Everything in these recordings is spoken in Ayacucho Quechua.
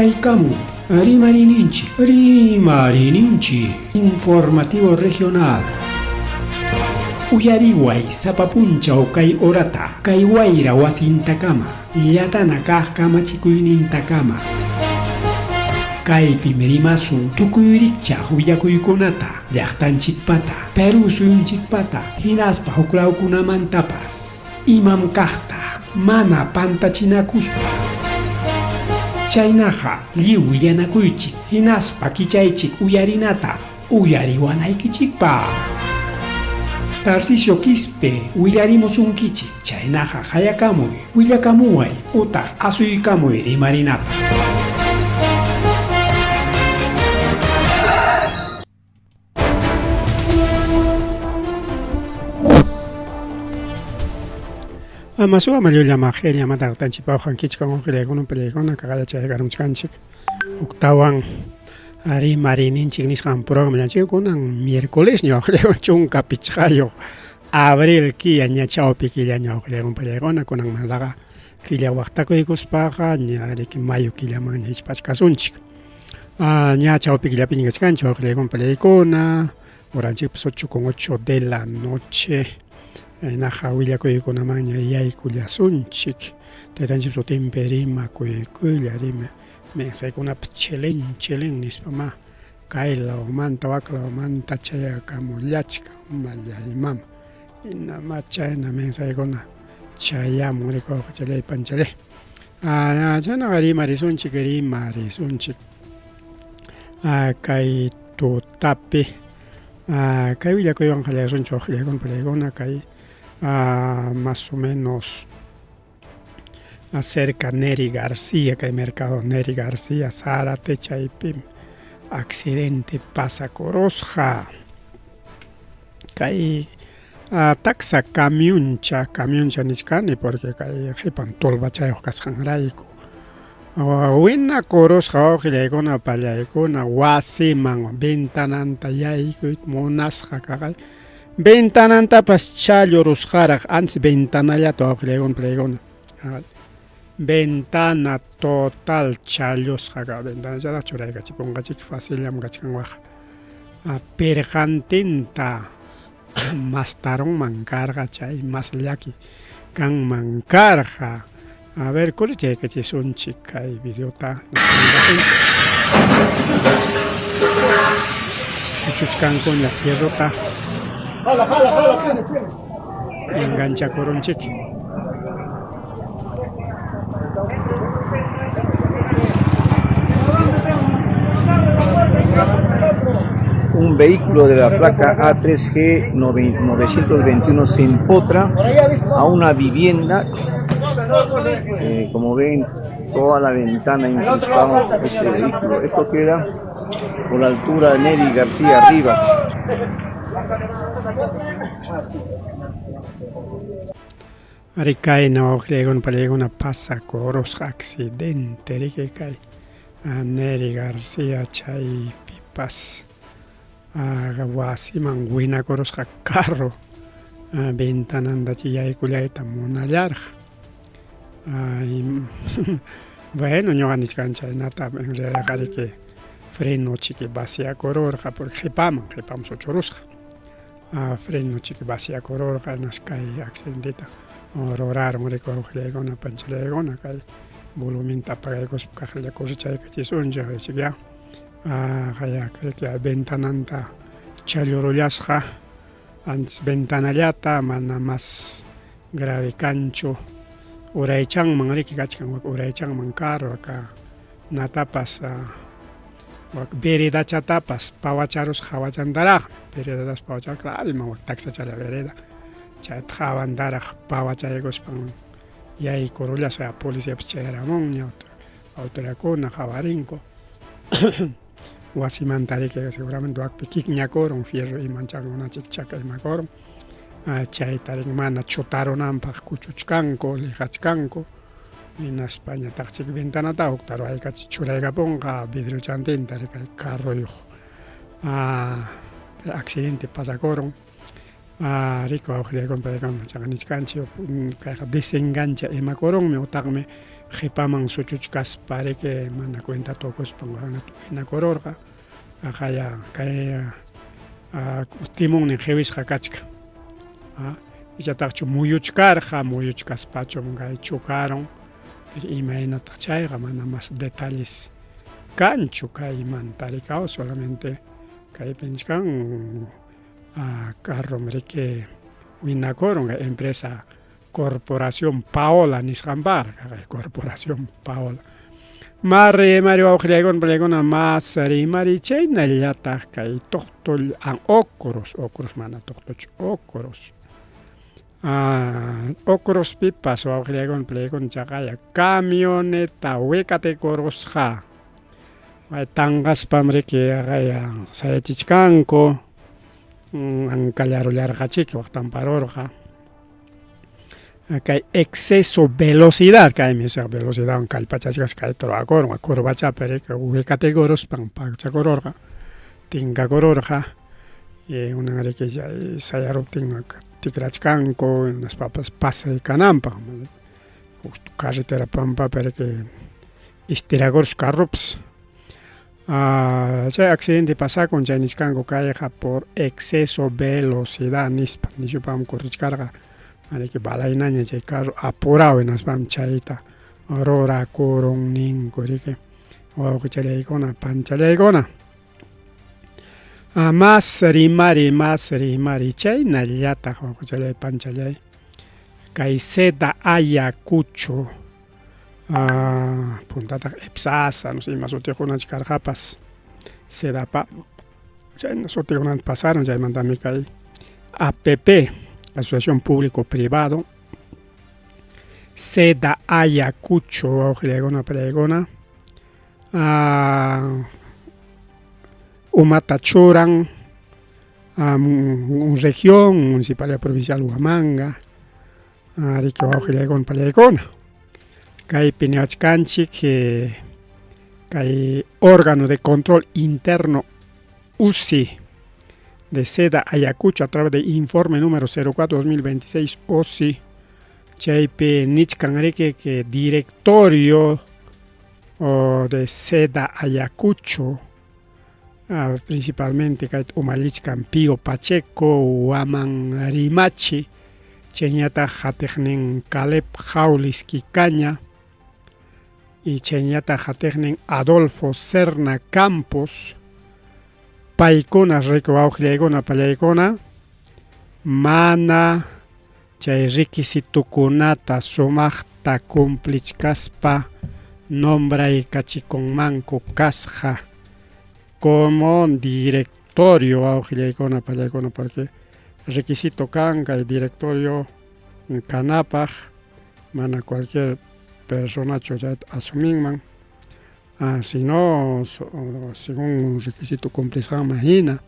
Qallariykamun rimariyninchik, rimariyninchik informativo regional. Uyariway sapa punchaw kay horata, kay wayra wasintakama, llatana kaq kamachikuynintakama. Kaypim rimasun tukuy rikchaq willakuykunata, llaqtanchikpata, Perú suyunchikpata, hinaspa huklawkunamantapas. Imam kaqta mana pantachinakuspa. Chaynaqa lliw willanakuychik hinaspa kichaychik uyarinata uyariwanaykichikpaq. Tarcisio Quispe willarimusunkichik, chaynaqa qayakamuy, willakamuway utaq asuykamuy rimarinapaq. Ama suwa llulla maqilla mataqtanchik pawqankichik unqillaykunam pillaykuna kaqalla chayakamuchkanchik huktawan rimariyninchik nisqan programallanchik kunan miércoles ñawqillaywan 15 abril killa ña chawpi killa ñawqillaywan pillaykuna kunanmantaqa killa waqtakuykuspaqa ña riki mayo killamanña hichpachkasunchik. Ña chawpi killapiña kachkanchik wawqillaykuna pallaykuna, horanchikpas ocho con ocho de la noche. Chaynaqa willakuykunamanña yaykullasunchik. Taytanchik sutinpi rimakuykuylla rima mensajekunapas chilin chilin nispamá kay lawmanta wak lawmanta chayakamullachkan mallay mama. Hinamá chayna mensajekuna chayamun riki wawqichallay panchallay. Chaynaqa rimarisunchik rimarisunchik kay tutapi kay willakuywan qallarisunchik waqllaykuna pallaykuna kay más o menos acerca Nery García kay mercado Nery García Zárate chaypim accidente pasakurusqa kay Taksa camioncha, camioncha nichkani porque kay qhipan tolvachayuq kasqanrayku. Winakurusqa wawqillaykuna pallaykuna wasiman ventananta yaykuyta munasqa kaqay. Ventanantapas challurusqaraq antes ventanallata wawqillaykuna pallaykuna. Ventana total challusqa ka ventanachataq churaykachipunqachik facillam kachkan waq. Pirqantinta mastarunman karqa chay mas llaki kanman karqa. A ver, kurichaykachisunchik kay videota. Kuchuchkankuña fierrota. Enganchakurunchik. Un vehículo de la placa A3G 921 se empotra a una vivienda. Como ven, toda la ventana incrustada este vehículo. Esto queda por la altura de Nery García arriba. Ari kayna wawqillaykuna pallaykuna pasakurusqa accidente riki kay Nery García chaypipas wasiman winakurusqa carro ventanantachi yaykullayta munallarqa. Bueno ñuqa nichkani chaynata en realidadqa riki freno chiki vaciakururqa porque qhipaman qhipaman suchurusqa. Freno chiki vaciakururqa hinas kay accidenteta rurarun riki wawqillaykuna panchillaykuna kay volumenta apagaykuspa kaqlla cosechaykachisunchik chikya kay ventananta challurullasqa antes ventanallata mana mas grave kanchu uraychanman riki kachkan wak uraychanman carro aka natapas wak veredachatapas pawacharusqa hawachantaraqmi veredatas pawachar claro ima wak taksachalla vereda chayta hawantaraq pawachaykuspan yaykurullasqa policiapas chayaramunña autoridadkuna qhawarinku wasimanta riki seguramente wakpi kikñakurun fierro imanchankunachik chaka imakurun chayta riki mana chutarunanpaq kuchuchkanku lijachkanku hinaspa ñataq chik ventanata hukta ruwaykachi churaykapunqa vidriochantinta riki carroyuq accidente pasakurun riku wawqillaykuna paykuna chaqa nichkanchik kayqa desengancha imakurunmi utaqmi. Qhipaman suchuchkaspa riki mana cuentata ukuspan winakururqa. Aqaya kay timonnin qiwisqa kachkan. Ichataqchu muyuchkarqa, muyuchkaspachum kay chocarun. Imaynataq chayqa mana mas detalles kanchu kaymanta rikaw solamente kaypi nichkan carrom riki winakurun kay empresa Corporación Paola nisqanpaqra Corporación Paola. Mari mari wawqillaykuna pallaykuna mas rimari chaynallataq kay tuqtul ocros ocros mana tuqtuchu ocros ocrospipas wawqillaykuna pallaykuna chaqaya camioneta wiqatikurusqa tanqaspam riki aqaya sayachichkanku ankallarullarqachiki waqtamparurqa kay exceso velocidad kaymi velocidadwan kallpachachkas kayta rurakurqa curvachapi riki wiqatikuruspan pachakururqa tinkakururqa y kunan riki chay sayaruptin tikrachkanku hinaspapas pasay kananpaq justo carretera pampapi riki estirakurus carropas Chay accidente pasakun chay nichkanku kayqa por exceso velocidad nispa nishupam corrichkarqa ariki balaynaña chay carro apurado hinaspam chayta rurakurun ninku riki wawqichallaykuna panchallaykuna mas rimari mas rimari chaynallataq wawqichallay panchallay kay seda Ayacucho Puntataq EPSASA, no sé ima sutiyuqkunach karqapas, SEDAPA, chayna sutiyuqkunata pasaron, chaymantami kay APP, Asociación Público Privado, SEDA Ayacucho, wawqillaykuna parillaykuna, umata churan región, Municipalidad Provincial Huamanga, Riki wawqillaykuna pallaykuna. Kaypi niwachkanchik kay órgano de control interno UCI de Seda Ayacucho a través de informe número 04-2026 OCI chaypi nichkan riki que directorio de Seda Ayacucho Principalmente kayta umallichkan Pío Pacheco, Waman Rimachi, chayñataq qatiqnin Caleb Jaulis Quicaña y chayñataq qatiqnin Adolfo Serna Campos, paykuna riku wawqillaykuna pallaykuna mana chay requisitokunata sumaqta cumplichkaspa nombraykachikunmanku kasqa como directorio wawqillaykuna pallaykuna porque requisito kan kay directorio kanapaq mana cualquier personachu chayta asuminman sino según requisito cumplisqanman hina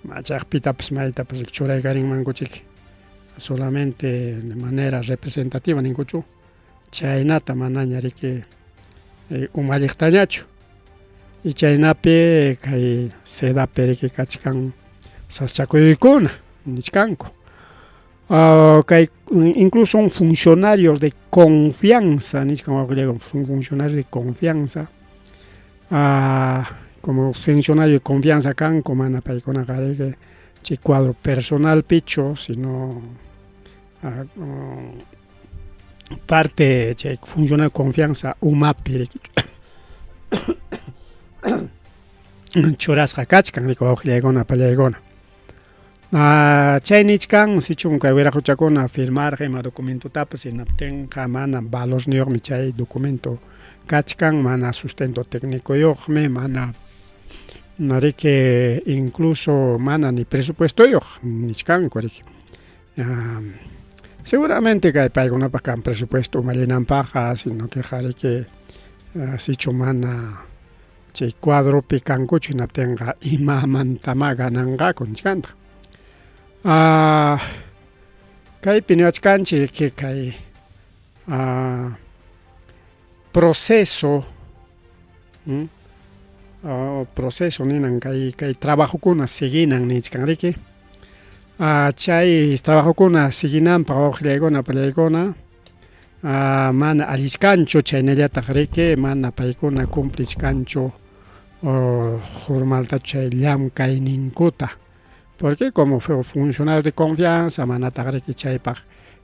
machaq pitapas maytapas churaykarinmankuchik solamente de manera representativa ninkuchu chaynata manaña riki umalliqtañachu y chaynapi kay sedapi riki kachkan sasachakuykuna nichkanku kay incluso un funcionarios de confianza nichkan wawqillayku funcionarios de confianza como funcionario de confianza kanku mana paykunaqa riki chay cuadro personalpichu sino parte chay funcionario de confianza umapi riki churasqa kachkan riki wawqillaykuna pallaykuna. Chay nichkan sichum kay wiraquchakuna firmarqa ima documentotapas hinaptinqa mana valorniyuqmi chay documento kachkan mana sustento tecnicoyuqmi mana riki incluso mana ni presupuestoyuq nichkanku riki seguramente kay paykunapaq kan presupuesto umallinanpaqqa sino que riki sichu mana chay cuadropi kankuchu hinaptinqa imamantamá gananqaku nichkantaq. Kaypi niwachkanchik kay proceso proceso ninan kay kay trabajokuna siguinan nichkan riki chay trabajokuna siguinanpaq wawqillaykuna pallaykuna. Mana allichkanchu chaynallataq riki mana paykuna cumplichkanchu formaltachu chay llamkayninkuta porque como funcionario de confianza manataq riki chaypaq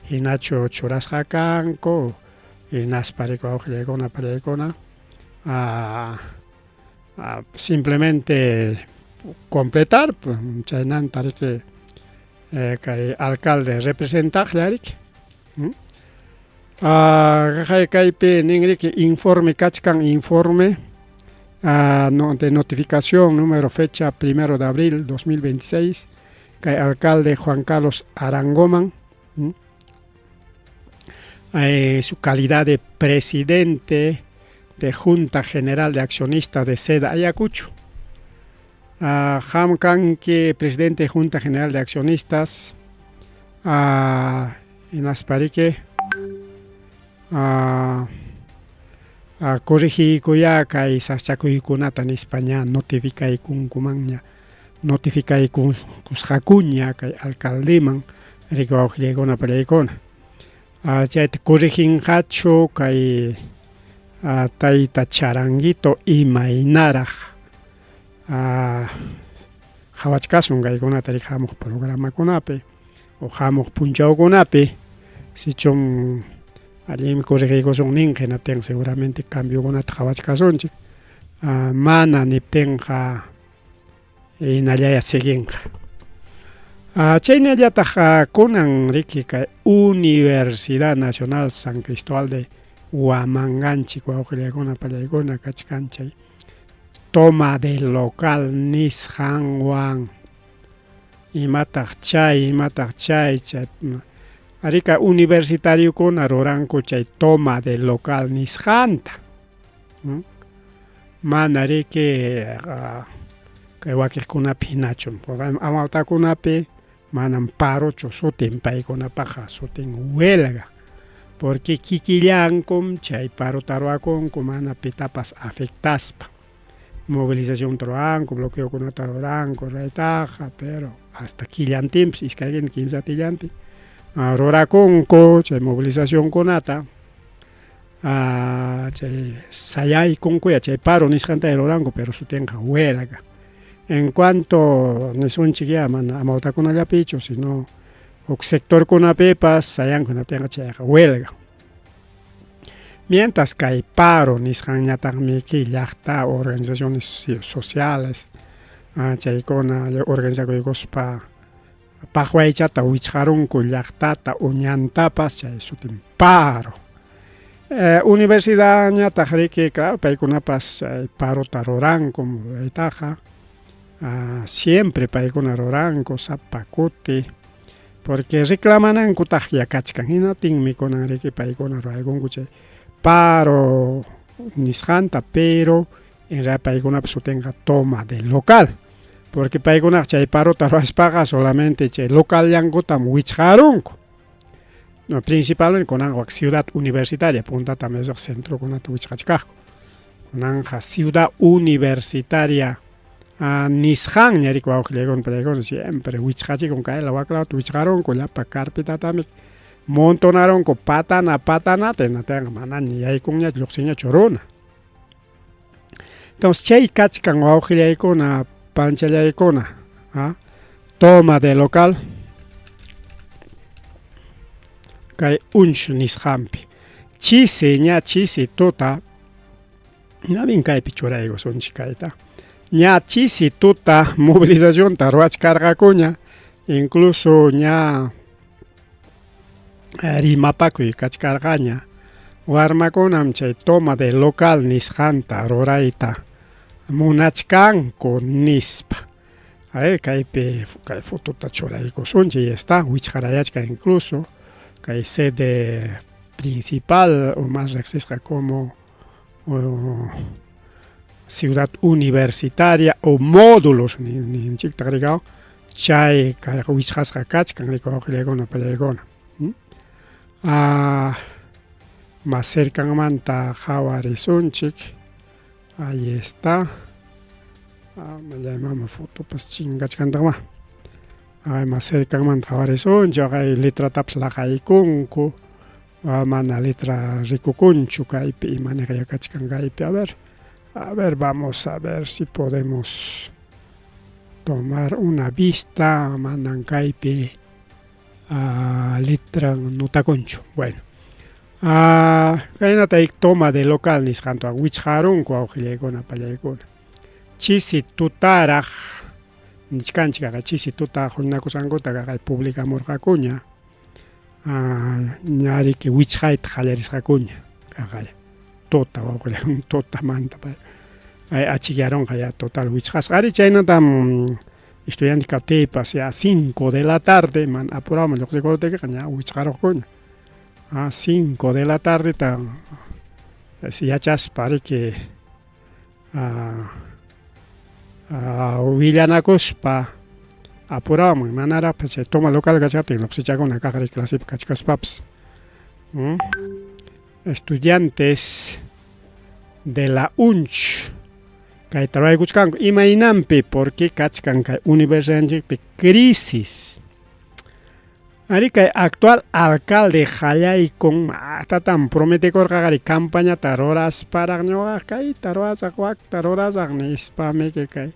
hinachu churasqa kanku hinaspa riki wawqillaykuna pallaykuna simplemente completar chaynanta riki kay alcalde representaqlla riki. Kaypi ninriki informe kachkan informe de notificación número fecha 1 de abril 2026 kay alcalde Juan Carlos Arangoman su calidad de presidente de Junta General de Accionistas de Seda Ayacucho. Qam kanki presidente de Junta General de Accionistas hinaspa riki corrigiykuyá kay sasachakuykunata nispa ña notificaykunkumanña notificaykusqakuña kay alcaldeman riki wawqillaykuna pallaykuna chayta corriginqachu kay tayta Charanguito imaynaraq qhawachkasun kaykunata riki hamuq programakunapi o hamuq punchawkunapi sichum allinmi corregiykusun ninqa hinaptinqa seguramente cambiokunata qhawachkasunchik mana niptinqa hinallaya siguinqa. Chaynallataq kunan riki kay Universidad Nacional San Cristóbal de Huamanganchik wawqillaykuna pallaykuna kachkan chay toma de local nisqanwan imataq chay imataq chay chay arika universitariokuna ruranku chay toma de local nisqanta mana riki kay wakiqkunapi hinachu amawtakunapi manam parochu sutin paykunapaqa sutin huelga porque kikillankum chay parota ruwakunku mana pitapas afectaspa movilizacionta ruwanku bloqueokunata ruranku raytaqa pero hasta killantinpas iskaynintin kimsatillantin rurakunku chay movilizacionkunata chay sayaykunkuya chay paro nisqanta ruranku pero sutinqa huelga. En cuanto nisunchik ya mana amawtakunallapichu sino huk sectorkunapipas sayanku hinaptinqa chayqa huelga. Mientras kay paro nisqanñataqmiki llaqta organizaciones sociales chaykuna organizakuykuspa paqwaychata wichqarunku llaqtata uñantapas chay sutin paro. Universidadñataq riki claro paykunapas parota ruranku ruraytaqa siempre paykuna ruranku sapa kuti porque reclamanankutaqya kachkan hinaptinmi kunan riki paykuna ruraykunku chay paro nisqanta pero en realidad paykunapa sutinqa toma de local porque paykunaqa chay parota ruwaspaqa solamente chay locallankutam wichqarunku. No, principalmente kunanqa wak ciudad universitaria puntatam centrokunata wichqachkaqku kunanqa ciudad universitaria nisqanña riki wawqillaykuna pallaykuna siempre wichqachikun kayla waklawta wichqarunku llapa carpetatami montonarunku patana patanata hinaptinqa manaña yaykunñachu lluqsinñachu runa. Entonces chay kachkan wawqillaykuna panchallaykuna toma de local kay unch nisqanpi chisi ña chisi tuta ñabin kaypi churaykusunchik kayta ña chisi tuta movilizacionta ruwachkarqakuña incluso ña rimapakuy kachkarqaña warmakunam chay toma de local nisqanta rurayta munachkanku nispa. Ay kaypi kay fotota churaykusunchik y está wichqarayachkan incluso kay sede principal o más riqsisqa como ciudad universitaria o módulos ninchiktaq rikaw chay kayqa wichqasqa kachkan riki wawqillaykuna pallaykuna. Más cercanmanta qhawarisunchik ahí está mama fotopas chinkachkantaqma ay más cercanmanta qhawarisunchik ay letratapas laqaykunku. Mana letra rikukunchu kaypi imaniqya kachkan kaypi. A ver, a ver, vamos a ver si podemos tomar una vista. Manan kaypi letra notakunchu. Bueno. Kaynata toma de local nisqantawan wichqarunku awqillaykuna pallaykuna. Chisi tutaraq nichkanchik kaqay chisi tuta huñunakusqankuta kaqay publicamurqakuña. Ñariki wichqayta qallarisqakuña kaqay tuta wawqillan tutamanta ay achikyarunqa ya total wichqasqa. Ari chaynatam estudiante kaptiypas ya 5 de la tarde mana apuraman lluqsikuruptikiqa ña wichqaruqkuña. 5 de la tardeta yachaspa riki willanakuspa apuraman manaraqpas chay toma local kachkaptin lluqsichakuna kaq riki clasepi kachkaspapas. Estudiantes de la UNCH kayta ruraykuchkanku imaynanpi porque kachkan kay universidadninchikpi crisis. Ari kay actual alcalde qallaykun matatam prometekurqaqari campañata rurasparaq ñuqa kayta rurasaq wakta rurasaq nispami kay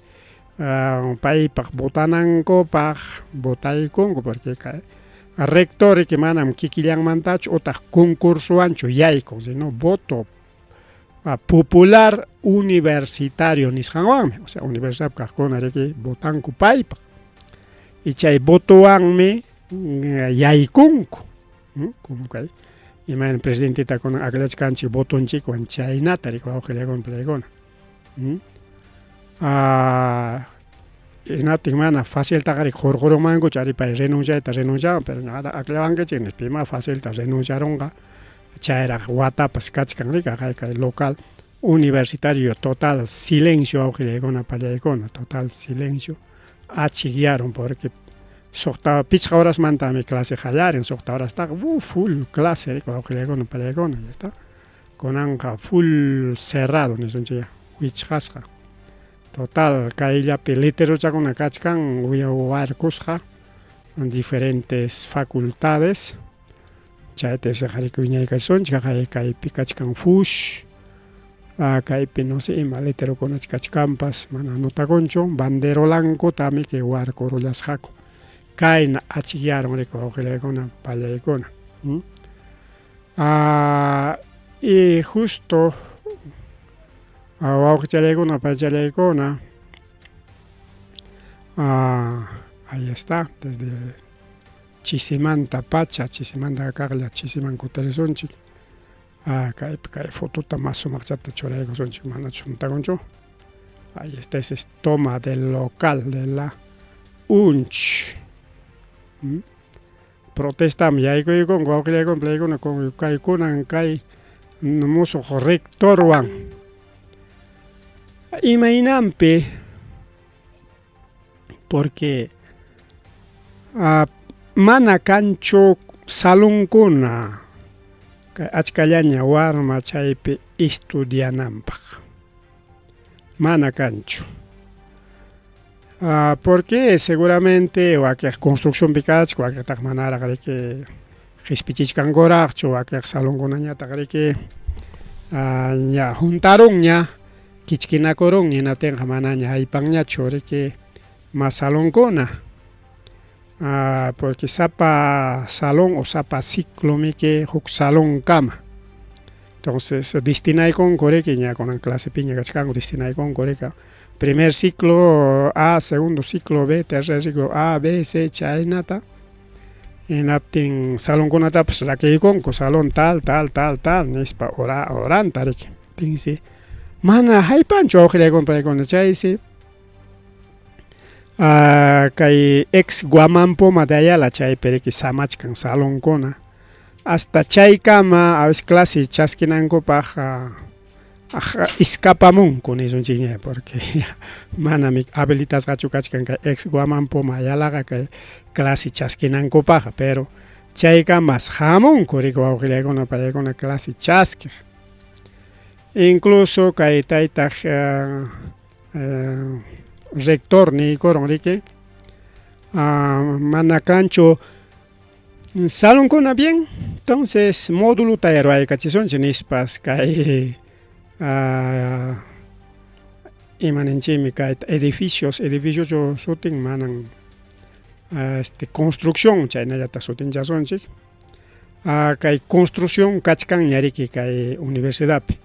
paypaq votanankupaq votaykunku porque kay rector riki manam kikillanmantachu utaq concursowanchu yaykun sino voto popular universitario nisqanwanmi, o sea universidadpi kaqkuna riki votanku paypaq y chay votowanmi yaykunku como kay imayna presidenteta kunan aklachkanchik votonchikwan chaynata riki wawqillaykuna palaykuna. Hinaptin mana faciltaqa riki hurqurunmankuchu ari pay renunciayta renuncianman pero ñuqata akllawankichik nispa pima facilta renunciarunqa chayraq watapas kachkan riki haqay kay local universitario total silencio wawqillaykuna pallaykuna total silencio achikyarun porque suqta pichqa horasmantami clase qallarin suqta horastaqa full clase riki wawqillaykuna pallaykuna ya está kunanqa full cerrado nisunchik wichqasqa total kayllapi letrerochakuna kachkan warkusqa diferentes facultades chayta riki wiñaykasunchik haqay kaypi kachkan fush kaypi no sé ima letrerokunach kachkanpas mana notakunchu banderolankutami kay warkurullasqaku kayna achikyarun riki wawqillaykuna pallaykuna. Y justo wawqichallaykuna pachallaykuna ahí está desde chisimanta pacha chisimanta kaqlla chisiman kutirisunchik kaypi kay fotota mas sumaqchata churaykusunchik manachu juntakunchu. Ahí está, ese es toma del local de la UNCH. Protestam yaykuykunku wawqillaykuna palaykuna kaykunan kay musuq rectorwan. Imaynanpi porque mana kanchu salonkuna kay achkallaña warma chaypi estudiananpaq mana kanchu. Porque seguramente wakiq construccionpi kachka wakiqtaq manaraq riki qispichichkankuraqchu wakiq salonkunañataq riki ña juntarunña kichkinakurunña hinaptinqa manaña haypanñachu riki mas salonkuna porque sapa salón o sapa ciclomiki huk salonkama entonces destinaykunku riki ña kunan clasepiña kachkanku destinaykunku riki primer ciclo A, segundo ciclo B, tercer ciclo A, B, C chaynata hinaptin salonkunatapas rakiykunku salón tal, tal, tal, tal nispa hora horanta riki tinsi mana haypanchu wawqillaykuna paykuna chaysi kay ex Guamanpuma de Ayala chaypi riki samachkan salonkuna hasta chaykama a veces clase chaskinankupaq escapamunku nisunchikña porque manami habilitasqachu kachkan kay ex Guamanpuma Ayalaqa kay clase chaskinankupaqqa pero chaykamas hamunku riki wawqillaykuna paykuna clase chaskiq. Incluso kay taytaq rector niykurun riki mana kanchu salonkuna bien. Entonces módulota ruwaykachisunchik nispas kay ima ninchikmi kay edificios, edificiochu sutin manan este construcción chaynallataq sutinchasunchik kay construcción kachkanña riki kay universidadpi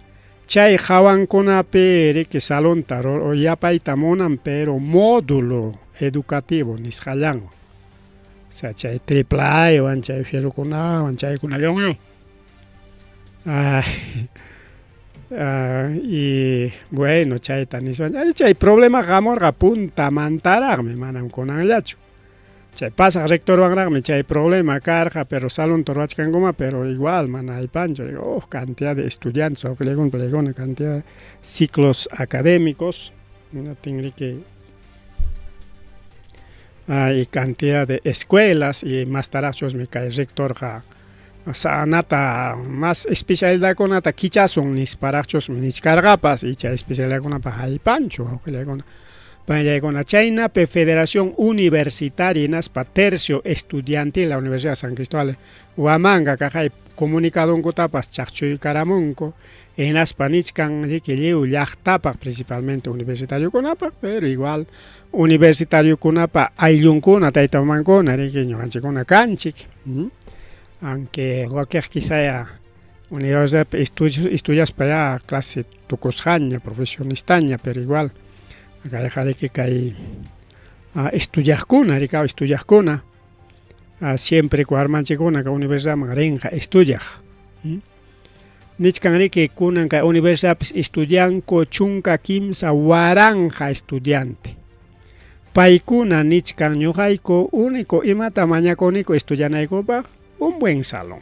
chay hawankunapi riki salonta yapayta munan pero módulo educativo nisqallanwan o sea chay triplaywan chay fierrokunawan chaykunallawanña y bueno chayta nispa chay problemaqa hamurqa puntamantaraqmi manam kunanllachu chay pasaq rectorwanraqmi chay problema karqa pero salonta ruwachkankuma pero igual mana aypanchu huk cantidad de estudiantes wawqillaykuna cantidad de ciclos académicos hinaptin riki y cantidad de escuelas y mastaraqchusmi kay rectorqa sanata mas especialidadkunata kichasun nisparaqchusmi nichkarqapas y chay especialidadkunapaq haypanchu wawqillaykuna panillaykuna chaynapi Federación Universitaria hinaspa Tercio Estudiantil la Universidad San Cristóbal Huamanga kaqay comunicadonkutapas chaqchuykaramunku hinaspa nichkan riki lliw llaqtapaq principalmente universitariokunapaq pero igual universitariokunapa ayllunkuna tayta mamankuna riki ñuqanchikkuna kanchik aunque wakiq quizá ya universidadpi estudiaspa ya clase tukusqaña profesionistaña pero igual kayqa riki kay estudiaqkuna riki estudiaqkuna siempre warmanchikkuna kay universidadman rinqa estudiaq nichkan riki kunan kay universidadpis estudianku 13 000 estudiante paykuna nichkan ñuqayku único imata mañakuniku estudianaykupaq un buen salón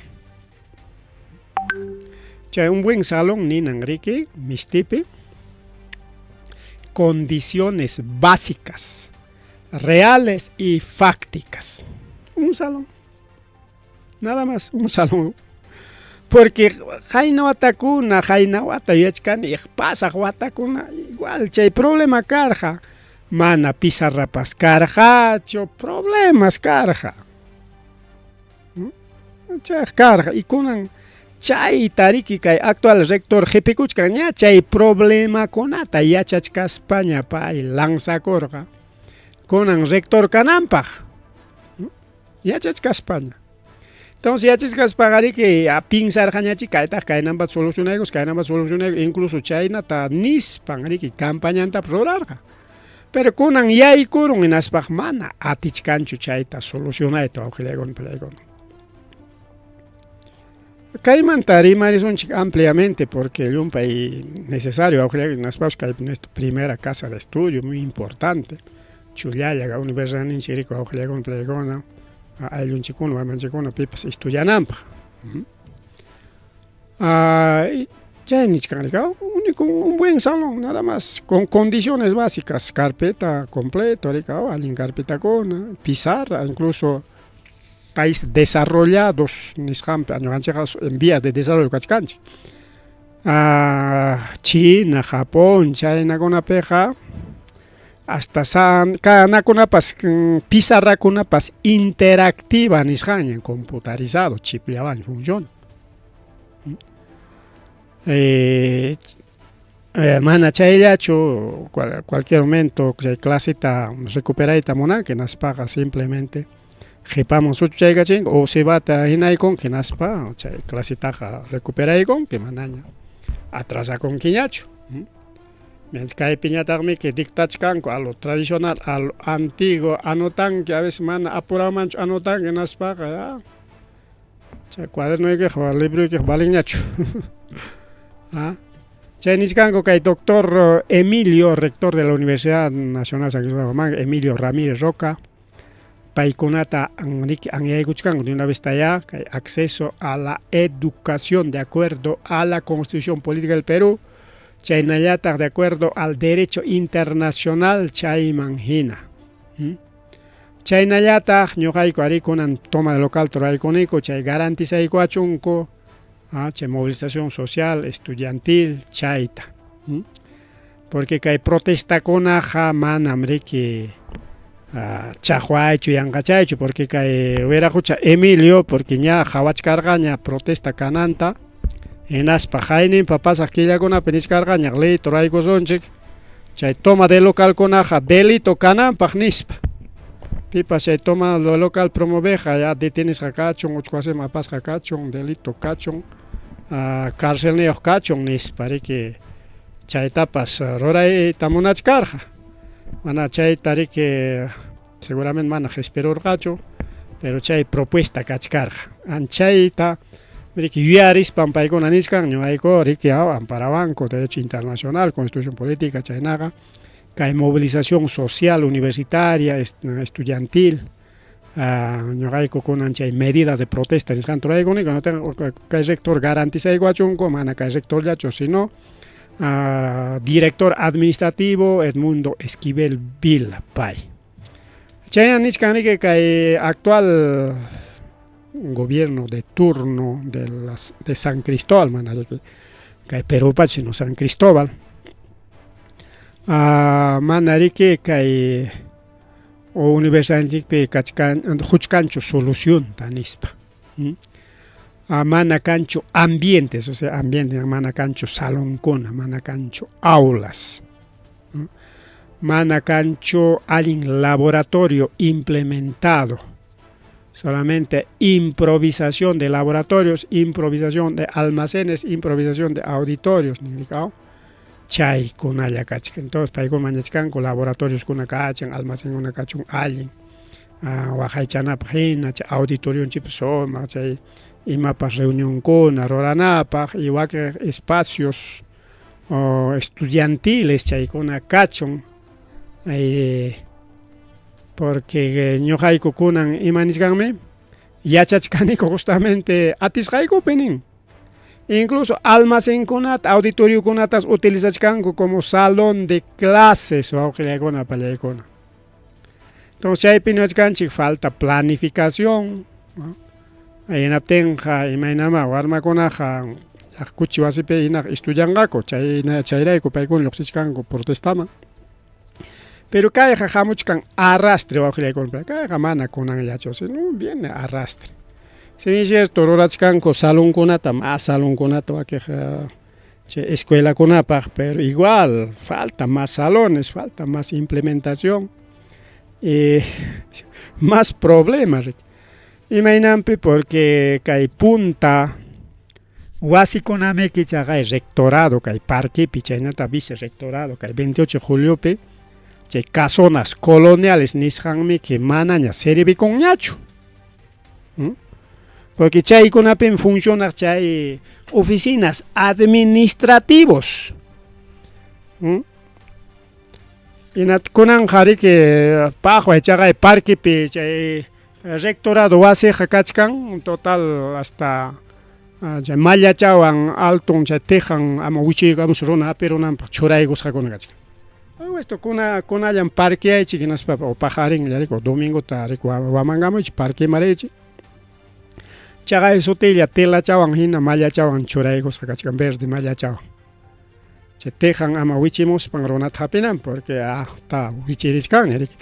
chay un buen salón ninan riki mistipi condiciones básicas reales y fácticas un salón nada más un salón porque qayna watakuna qayna wata yuyachkani pasaq watakuna igual chay problema karqa mana pizarrapas karqachu problemas karqa chayqa karqa y kunan chayta riki kay actual rector qhipikuchkan ña chay problemakunata yachachkaspaña pay lanzakurqa kunan rector kananpaq yachachkaspaña entonces yachachkaspaqa riki pinsarqañachik kaytaq kaynanpata solucionaykus kaynanpata solucionaykus incluso chaynata nispan riki campañantapas rurarqa pero kunan yaykurun hinaspaq mana atichkanchu chayta solucionayta wawqillaykuna panillaykuna kaymanta rimarisunchik ampliamente porque llumpay necesario wawqillaykuna hinaspapas kay nuestra primera casa de estudio muy importante chullalla universidadninchik riki wawqillaykuna panillaykuna ayllunchikkuna mamanchikkuna pipas estudiananpaq chay nichkan riki único un buen salón nada más con condiciones básicas carpeta completo riki allin carpetakuna pizarra incluso países desarrollados nisqanpi ñuqanchikqa en vías de desarrollo kachkanchik China, Japón chaynakunapiqa hasta kanakunapas pizarrakunapas interactiva nisqanña computarizado chipllawan funciona mana chayllachu cualquier momento chay claseta recuperayta munanki hinaspaqa simplemente qhipaman suchuchaykachinki o cebata hinaykunki hinaspa chay clasetaqa recuperaykunki manaña atrasakunkiñachu kaypiñataqmi dictachkanku a lo tradicional a lo antiguo anotanki a veces mana apuramanchu anotanki hinaspaqa ya chay cuadernoykiqa libroykiqa valinñachu chay nichkanku kay doctor Emilio rector de la Universidad Nacional San Cristóbal de Huamanga Emilio Ramírez Roca paykunata anyaykuchkanku de una vez ya kay acceso a la educación de acuerdo a la Constitución Política del Perú chaynallataq de acuerdo al derecho internacional chayman hina chaynallataq ñuqayku ari kunan toma de local ruraykuniku chay garantizaykuachunku chay movilización social estudiantil chayta porque kay protestakunaqa manam riki Chaqwaychu yanqachaychu porque kay wiraqucha Emilio porque ña qhawachkarqaña protesta kananta hinaspa qayninpa pasaq killakunapi nichkarqaña ley ruraykusunchik chay toma de localkunaqa delito kananpaq nispa pipas chay toma de local promoveqqa ya detenisqa kachun uchku wasiman apasqa kachun delito kachun carcelniyuq kachun nispa riki chaytapas rurayta munachkarqa. Mana chayta riki seguramente mana qespirurqachu, pero chay propuesta kachkarqa. Anchayta riki yuyarispan paykuna nichkan ñuqayku riki amparawanku derecho internacional, constitución política chaynaqa kay movilización social universitaria, estudiantil, ñuqayku kunan chay medidas de protesta nisqanta ruraykuniku, kay rector garantizaykuwachunku, mana kay rectorllachu, sino director administrativo Edmundo Esquivel Vila pay. Chayna nichkan riki kay actual gobierno de turno de las de San Cristóbal mana riki kay Perúpachu sino San Cristóbal mana riki kay universidadninchikpi kachkan quchkanchu solucionta nispa. Mana kanchu ambientes, o sea, ambiente mana kanchu salonkuna, mana kanchu aulas, mana kanchu allin laboratorio implementado, solamente improvisación de laboratorios, improvisación de almacenes, improvisación de auditorios, chaykunalla kachkan. Entonces paykuna mañachkanku laboratorioskuna kachan, almacenkuna kachun allin waqaychanapaq hina, chay auditorionchikpas sumaq chay imapas reunionkuna ruranapaq y wakin espacios estudiantiles chaykuna kachun porque ñuqayku kunan ima nichkanmi yachachkaniku justamente atisqaykupi nin. Incluso almacenkunata, auditoriokunatas utilizachkanku como salón de clases wawqillaykuna pallaykuna. Entonces chaypi niwachkanchik falta planificación, ¿no? Hinaptinqa imaynama warmakunaqa kuchi wasipi hinaqa estudianqaku chay chayrayku paykuna lluqsichkanku protestaman. Pero kayqa hamuchkan arrastre wawqillaykuna, kayqa mana kunanllachu, sino viene arrastre. Si bien es cierto rurachkanku salonkunata, más salonkunata wakiq chay escuelakunapaq, pero igual falta más salones, falta más implementación y más problemas. Imaynanpi porque kay punta wasikunamiki chaqay rectorado kay parquepi chaynata vicerrectorado kay 28 de juliopi chay casonas coloniales nisqanmiki manaña servikunñachu. Porque chaykunapim funcionaq chay oficinas administrativos. Hinat kunanqa riki paqway chaqay parquepi chay rectorado wasiqa kachkan total hasta chay mallachawan alton chay tejan ama wichiykamus runa hapirunanpaq churaykusqakuna kachkan. Esto kuna kunallan parqueaychik hinaspa o paqarinlla riki o domingota riki wamankamuychik parqueman riychik. Chaqay sutilla telachawan hina mallachawan churaykusqa kachkan verde mallachawan. Chay tejan ama wichimuspan runata hapinanpaq porque ta wichirichkanña riki.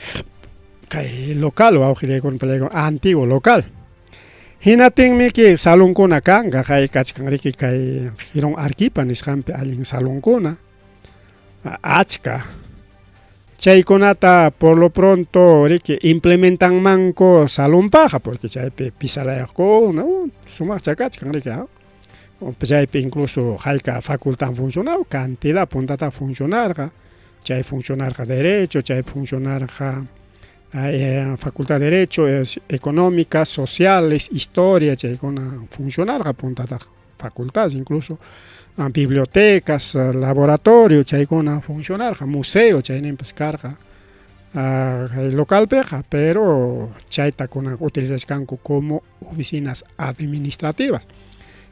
Kay local wawqillaykuna pallaykuna antiguo local. Hinaptinmiki salonkuna kanqa kay kachkan riki kay Jirón Arequipa nisqanpi allin salonkuna achka. Chaykunata por lo pronto riki implementanmanku salonpaqqa porque chaypi pizarrayuqkuna sumaqcha kachkan riki chaypi incluso hayka facultad funcionaba, cantidad puntata funcionarqa, chay funcionarqa derecho, chay funcionarqa facultad de derecho, económicas, sociales, historia, chaykuna funcionarqa puntataqa facultades incluso bibliotecas, laboratorio chaykuna funcionarqa, museo chayninpas karqa localpiqa, pero chayta kunan utilizachkanku como oficinas administrativas.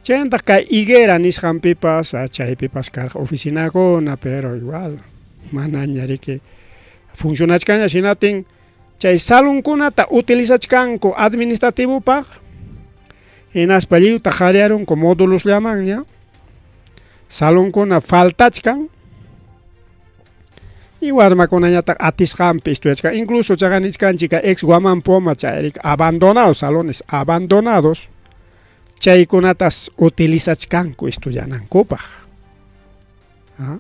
Chaymantaq kay higuera nisqanpipas chaypipas karqa oficinakuna, pero igual manaña riki funcionachkanña hinaptin chay salonkunata utilizachkanku administrativopaq hinaspa lliwta qaryarunku módulosllamanña salonkuna faltachkan. Y warmakunañataq atisqanpi estudiachkan. Incluso chaqa nichkanchik ex Guamán Poma chayrik abandonados, salones abandonados, chaykunatas utilizachkanku estudianankupaq. ¿Ah?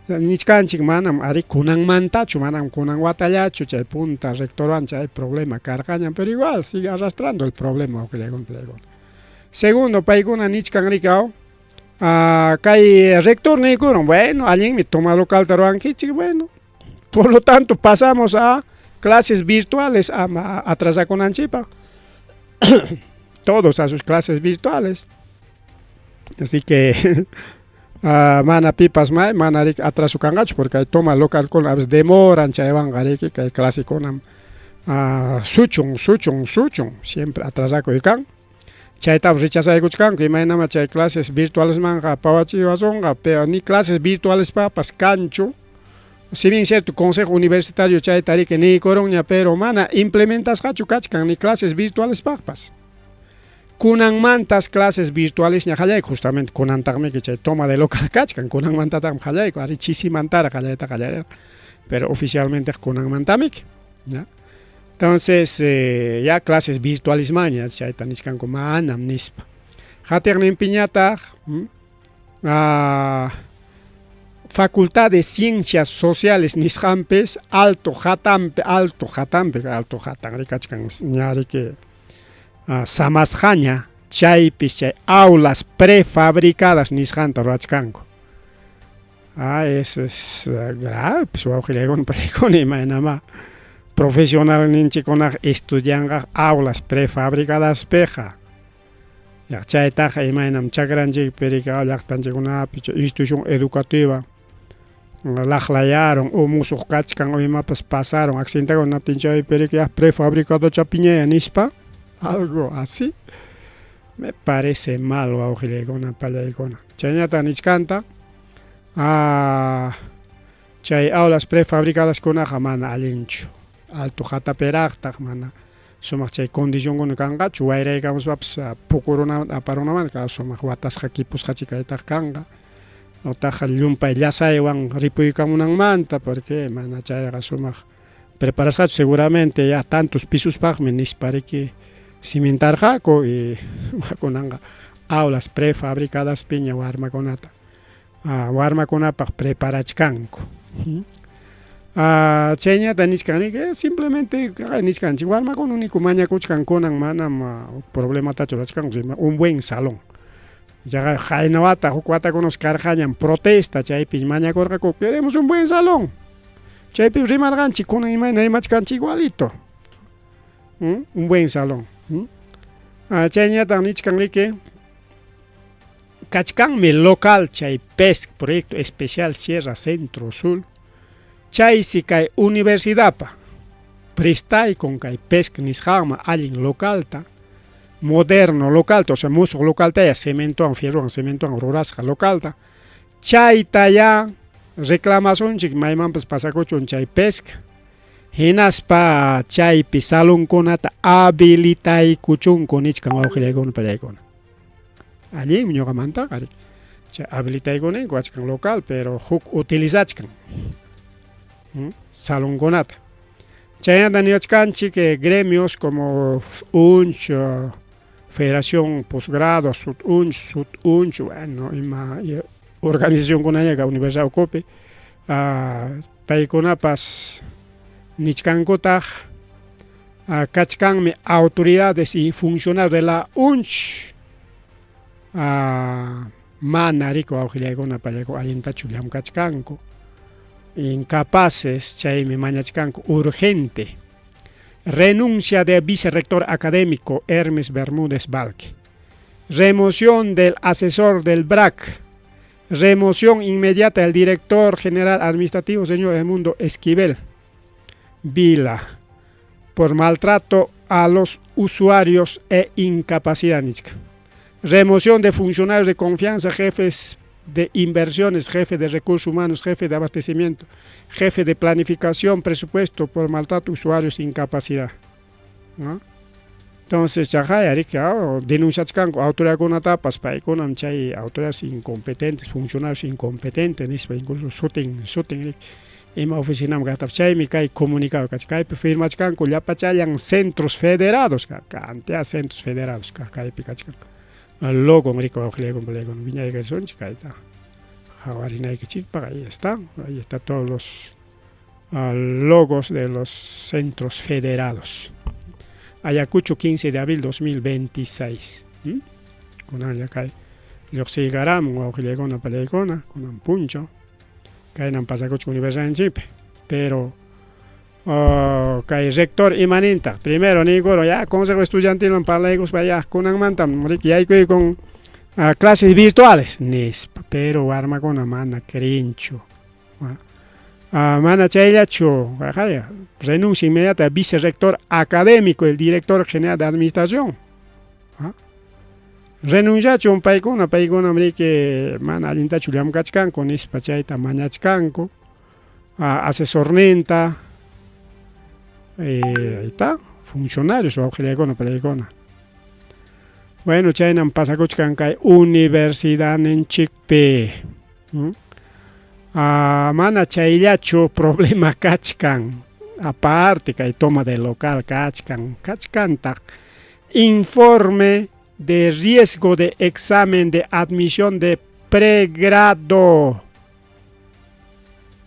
Nichkanchik manam ari kunanmantachu, manam kunan watallachu chay punta rectorwan chay problema karqañam, pero igual sigue arrastrando el problema. Segundo, paykuna nichkan rikaw, kay rector niykurun, bueno, allinmi toma localta ruwankichik, bueno, por lo tanto pasamos a clases virtuales ama atrasakunanchikpaq. Todos a sus clases virtuales. Así que mana pipas may mana riki atraso kanqachu porque hay toma localkuna a veces demoran chaywanqa riki kay clasekunam suchun suchun suchun siempre atrasakuy kan. Chaytapas rechazaykuchkanku imaynama chay clases virtualesmanqa pawachiwasunqa, pero ni clases virtualespapas kanchu. Si bien cierto, Consejo Universitario chayta riki niykurunña, pero mana implementasqachu kachkan ni clases virtualespaqpas. Kunanmantas clases virtualesña qallayku, justamente kunantaqmiki chay toma de local kachkan, kunanmantataqmi qallayku, ari chisimantaraq qallayta qallarirqa, pero oficialmente kunanmantamiki, ¿ya? Entonces, ya clases virtualesmanña chayta nichkanku manam nispa. Qatiqninpiñataq Facultad de Ciencias Sociales nisqanpis alto hatampi, alto hatampi, alto hatan rikachkan ña riki samasqaña chaypis chay aulas prefabricadas nisqanta ruwachkanku. Eso es grave, pues wawqillaykuna paykuna imaynamá profesionalninchikkunaqa estudianqa aulas prefabricadaspiqa. Chaytaqa imaynam chakranchikpi riki llaqtanchikkunapi chay institución educativa laqlayarun o musuq kachkan o imapas pasaron accidentakuna hinaptin chaypi riki prefabricado chapiñaya nispa, algo así. Me parece mal, wawqillaykuna pallaykuna. Chayñataq nichkanta chay aulas prefabricadaskunaqa mana allinchu. Alto hatapiraqtaq mana sumaq chay condicionkuna kanqachu, wayraykamuspapas pukurunamanta aparunamanta sumaq watasqa kipusqachi kaytaq kanqa. Utaq llumpay llasaywan ripuykamunanmanta, porque mana chayqa sumaq preparasqachu seguramente ya tantos pisuspaqmi nispa riki cimentarqaku y kunanqa aulas prefabricadaspiña warmakunata warmakunapaq preparachkanku. Chayñata nichkan riki simplemente nichkanchik warmakuna único mañakuchkan kunan manam problematachu rurachkanku un buen salón. Yaqa qayna wata huk watakunas karqañam protesta chaypi mañakurqaku queremos un buen salón. Chaypi rimarqanchik kunan imayna rimachkanchik igualito. Un buen salón. Chayñataq nichkan riki kachkanmi local chay PESC, Proyecto Especial Sierra Centro Sur, chaysi kay universidadpa prestaykun kay PESC nisqanman allin localta, moderno localta, o sea musuq localtaya cementowan fierrowan cementowan rurasqa localta, chayta ya reclamasunchik maymanpas pasakuchun chay PESC, hinaspa chaypi salonkunata habilitaykuchunku nichkan wawqillaykuna pallaykuna. Allinmi ñuqamantaqa riki. Chay habilitaykuninku achkan local, pero huk utilizachkan salonkunata. Chaynata niwachkanchik gremios como UNCH, Federación Posgrado, SUT-UNCH, SUT-UNCH, bueno, ima organizacionkunaña universidad ukupi, paykunapas nichkankutaq kachkanmi autoridades y funcionarios de la UNCH mana riki wawqillaykuna pallaykuna allintachu llamkachkanku, incapaces, chaymi mañachkanku urgente renuncia de vicerrector académico Hermes Bermúdez Valque, remoción del asesor del BRAC, remoción inmediata del director general administrativo señor Edmundo Esquivel Vila por maltrato a los usuarios e incapacidad nichka. Remoción de funcionarios de confianza, jefes de inversiones, jefe de recursos humanos, jefe de abastecimiento, jefe de planificación, presupuesto por maltrato a usuarios e incapacidad, ¿no? Entonces, chaqay riki denunciachkanku autoridadkunatapas paykunam chay autoridades incompetentes, funcionarios incompetentes nispa incluso sutin sutin riki. Ima oficinaman kaqtapas chaymi kay comunicado kachkan. Kaypi firmachkanku llapachallan centros federados cantidad centros federados kaq kaypi kachkan. Logon rikuy wawqillaykuna palaykuna wiñaykachisunchik kayta qawarinaykichikpaq ahí está, ahí está todos los logos de los centros federados. Ayacucho 15 de abril 2026. Kunanlla kay lluqsiykaramun wawqillaykuna palaykuna kunan punchaw. Kaynan pasakuchkan universidadninchikpi. Pero oh, kay rector imanintaq? Primero niykurun ya consejo estudiantilman parlaykuspa ya kunanmantam riki yaykuykun clases virtuales nispa. Pero warmakuna mana creenchu. Mana chayllachu, renuncia inmediata al vicerrector académico, el director general de administración. Renunciachun paykuna, paykunam riki mana allintachu llamkachkanku nispa chayta mañachkanku. Asesorninta, ahí está, funcionarios wawqillaykuna palaykuna. Bueno, chaynam pasakuchkan kay universidadninchikpi. Mana chayllachu problema kachkan. Aparte kay toma de local kachkan, kachkantaq informe de riesgo de examen de admisión de pregrado.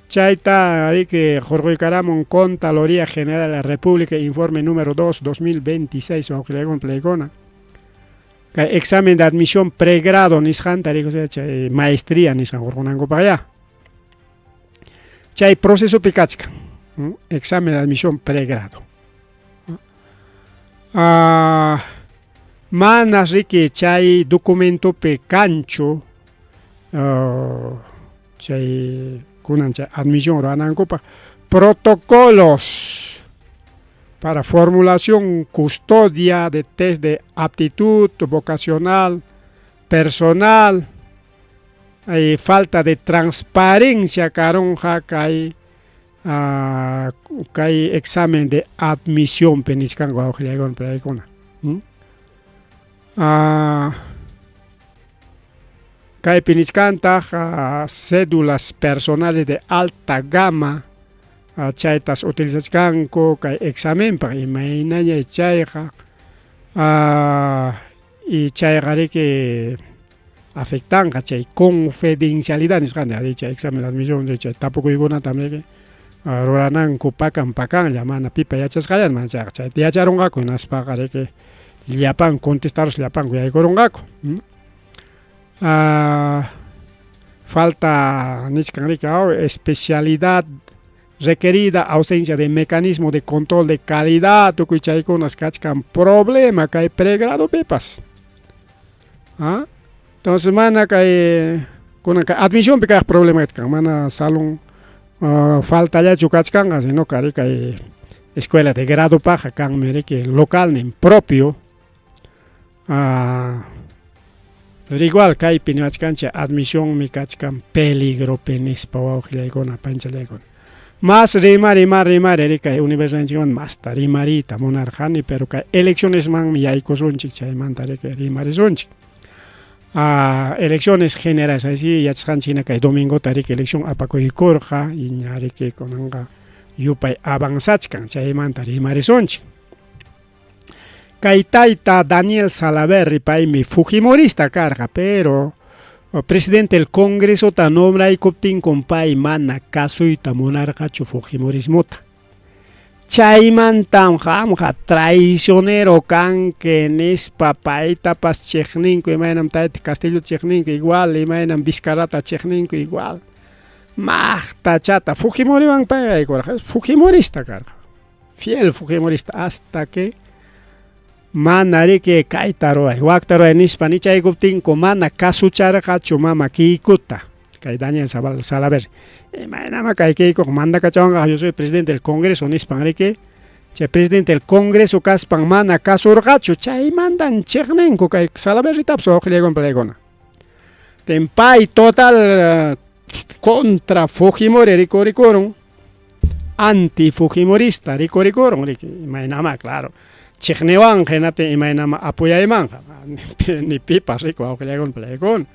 Chayta riki hurquykaramun Contraloría General de la República, informe número 2, 2026, wawqillaykuna palaykuna. Kay examen de admisión pregrado nisqanta riki, chay maestría nisqan hurqunankupaq ya. Chay procesopi kachkan, examen de admisión pregrado. Manas riki chay documentopi kanchu chay kunan chay admisión ruwanankupaq protocolos para formulación, custodia de test de aptitud vocacional, personal, hay falta de transparencia karunqa kay kay examen de admisión pi nichkanku wawqillaykuna palaykuna. Kaypi nichkantaq cédulas personales de alta gama chaytas utilizachkanku kay examenpaq imaynaña chayqa y chayqa riki afectanqa chay confidencialidad nisqanta chay examen de admisión chay tapukuykunata riki rurananku pakan pakanlla mana pipa yachasqallan mana chayqa chayta yacharunqaku hinaspaqa riki llapan contestarus llapanku yaykurunqaku. Falta nichkan riki especialidad requerida, ausencia de mecanismo de control de calidad, tukuy chaykunas kachkan problema kay pregrado pipas. Entonces mana kay kunan kay admisión pi kaq problema kachkan, mana salón faltallachu kachkanqa, sino kari kay escuela de grado paqa kanmi riki localnin propio. Pero igual kaypi niwachkanchik admisionmi kachkan peligropi nispa wawqillaykuna panchallaykuna. Mas rimari, mas rimari riki kay universidadninchikmanta masta rimariyta munarqani, pero kay eleccionesmanmi yaykusunchik chaymanta riki rimarisunchik. Elecciones generales, así yachasqanchik hina kay domingota riki elección apakuykurqa y ña riki kunanqa yupay avanzachkan chaymanta rimarisunchik. Kay tayta Daniel Salaverry paymi fujimorista karqa, pero presidente del Congresota nombraykuptinkum pay mana kasuyta munarqachu fujimorismota. Chaymantam qamqa traicionero kanki nispa paytapas chiqninku, imaynam tayta Castillota chiqninku igual, imaynam Vizcarrata chiqninku igual. Maqtachata Fujimoriwan payqa yaykurqa, fujimorista karqa, fiel fujimorista hasta que mana riki kayta ruway, wakta ruway nispa nichaykuptinku mana kasucharqachu mama Keikota, kay Daniel Salaverry. Imaynama kay Keikoqa mandakachawanqa, yo soy presidente del Congreso nispan riki, chay presidente del Congreso kaspan mana kasurqachu, chaymantan chiqninku kay Salaverrytapas wawqillaykuna palaykuna. Pay total contra Fujimori rikurikurun, anti fujimorista rikurikurun riki, imaynama claro. Chiqniwanqa hinaptin imaynama apoyaymanqa, ni pipas riku wawqillaykuna palaykuna.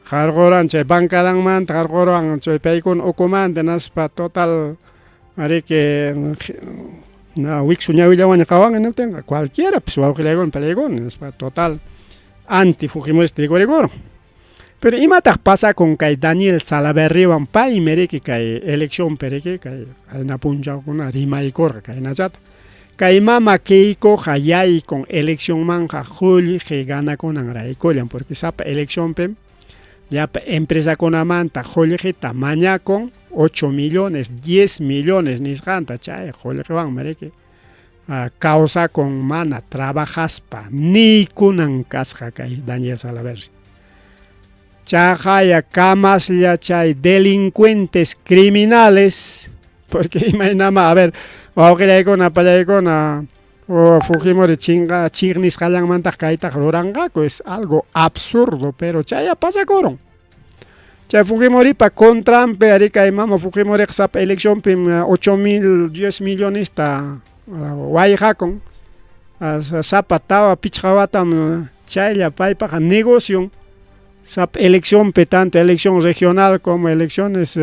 Qarquran chay bancadanmanta qarquran chay paykuna ukumanta hinaspa total ariki na wiksu ñawillawanña qawan hinaptinqa cualquiera pues wawqillaykuna palaykuna hinaspa total anti fujimorista rikurikuro. Pero imataq pasakun kay Daniel Salaverriwan paymi riki kay eleccionpi riki kay qayna punchawkuna rimaykurqa kaynachata. Kay mama Keikoqa yaykun eleccionmanqa qullqi ganakunan raykullan porque sapa eleccionpim llapa empresakunamanta qullqita mañakun 8 millones, 10 millones nisqanta chay qullqiwanmi riki kawsakun mana trabajaspa niykunan kasqa kay Daniel Salaverry. Chaqaya kamaslla chay delincuentes criminales, porque imaynama, a ver, wawqillaykuna, apallaykuna, o Fujimori chinqa chiqnisqallanmantaq kaytaq ruranqaku, es algo absurdo, pero chaya pasakurun. Chay Fujimoripa contranpi ari kay mama Fujimoriqa sapa eleccionpim 8 mil, 10 millonesta wayqakun, sapa tawa pichqa watam chaylla paypaqa negocion, sapa eleccionpi tanto elección regional como elecciones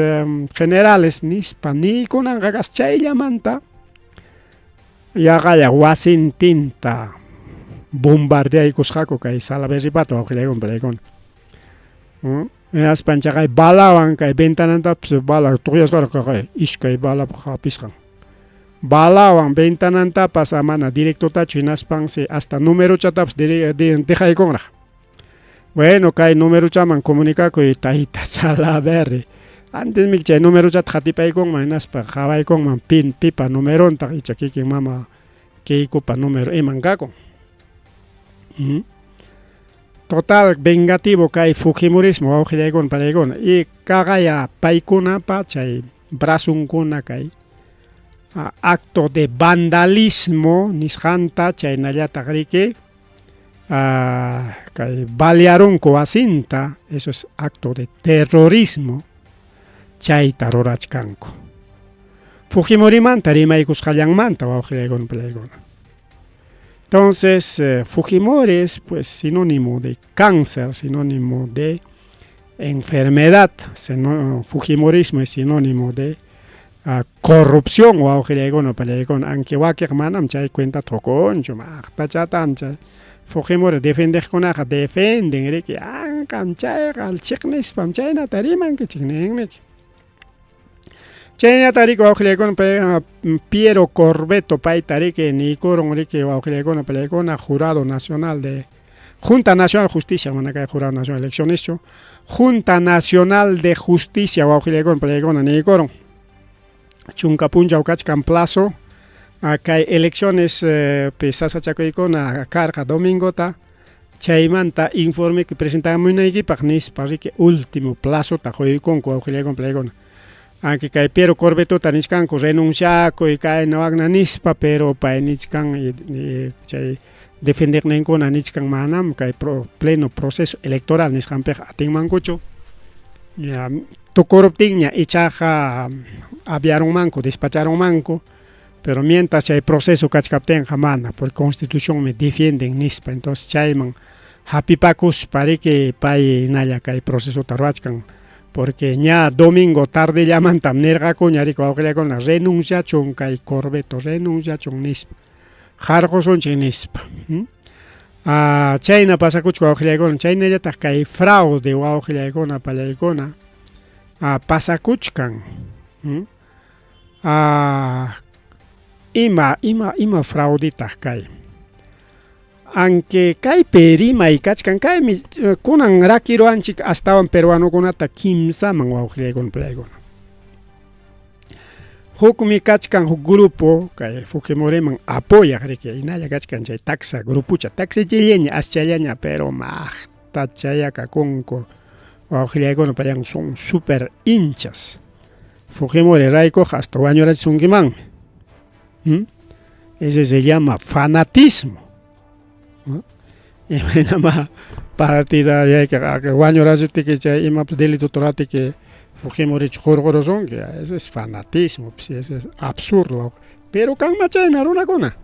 generales nispa niykunanqa kas chayllamanta yaqalla wasintinta bombardeaykusqaku kay Salaverrypata wawqillaykuna palaykuna. Hinaspan chaqay balawan kay ventanantapas bala tuqyasqaraq iskay balapa hapisqan. Balawan ventanantapas mana directotachu hinaspansi hasta numerochatapas dejaykunraq. Bueno, kay numerochaman comunicakuy tayta Salaverry. Antes chay numerochata qatipaykunman hinaspa qawaykunman pin pipa numerontaq icha kikin mama Keikopa número iman kakun. Total vengativo kay fujimorismo wawqillaykuna palaykuna y kaqaya paykunapa chay brazunkuna kay acto de vandalismo nisqanta chaynallataq riki kay balearunku wasinta, eso es acto de terrorismo, chayta rurachkanku. Fujimorimanta rimaykusqallanmanta wawqillaykuna palaykuna. Entonces, Fujimori es pues sinónimo de cáncer, sinónimo de enfermedad, fujimorismo es sinónimo de corrupción wawqillaykuna palaykuna, aunque wakiq manam chay cuenta tukunchu, maqtachatam chay Fujimori defendeqkunaqa defenden riki, anqam chayqa chiqnispam chaynata rimankichik ninmiki. Chaynata riki wawqillaykuna Piero Corvetto payta riki niykurun riki wawqillaykuna palaykuna Jurado Nacional de Junta Nacional de Justicia, mana kay Jurado Nacional de Eleccioneschu, Junta Nacional de Justicia wawqillaykuna palaykuna niykurun. Chunka punchaw kachkan plazo kay elecciones pi sasachakuykuna karqa domingota, chaymanta informe que presentamunaykipaq nispa riki último plazota quykunku wawqillaykuna palaykuna. Aunque kay Piero Corvettota nichkanku renunciakuy kayna wakna nispa, pero pay nichkan chay defendeqninkuna nichkan manam kay pleno proceso electoral nisqanpiqa atinmankuchu. Ya tukuruptinña ichaqa aviarunmanku, despacharunmanku, pero mientras chay proceso kachkaptinqa mana, porque constitución me defienden nispa, entonces chayman hapipakuspa riki pay hinalla kay procesota ruwachkan, porque ña domingo tardellamantam nirqakuña riki wawqillaykuna renunciachun kay Corvetto, renunciachun nispa, qarqusunchik nispa. Chayna pasakuchka wawqillaykuna, chaynallataq kay fraude wawqillaykuna palaykuna pasakuchkan. Ima fraudetaq kay? Aunque kaypi rimay kachkan, kaymi kunan rakiruwanchik astawan peruanokunata kimsaman wawqillaykuna palaykuna. Hukmi kachkan huk grupo kay Fujimoriman apoyaq riki, hinalla kachkan chay taxa grupucha, taxichillaña aschallaña, pero maqta chayakakunku wawqillaykuna payan son super hinchas. Fujimori raykuqa hasta wañurachisunkimanmi. Ese se llama fanatismo. Imaynama partidariaykiqa wañurachiptiki chay imapas delito ruratiki Fujimorichu hurqurusunki, ese es fanatismo, pues, ese es absurdo. Pero kanma chayna runakuna.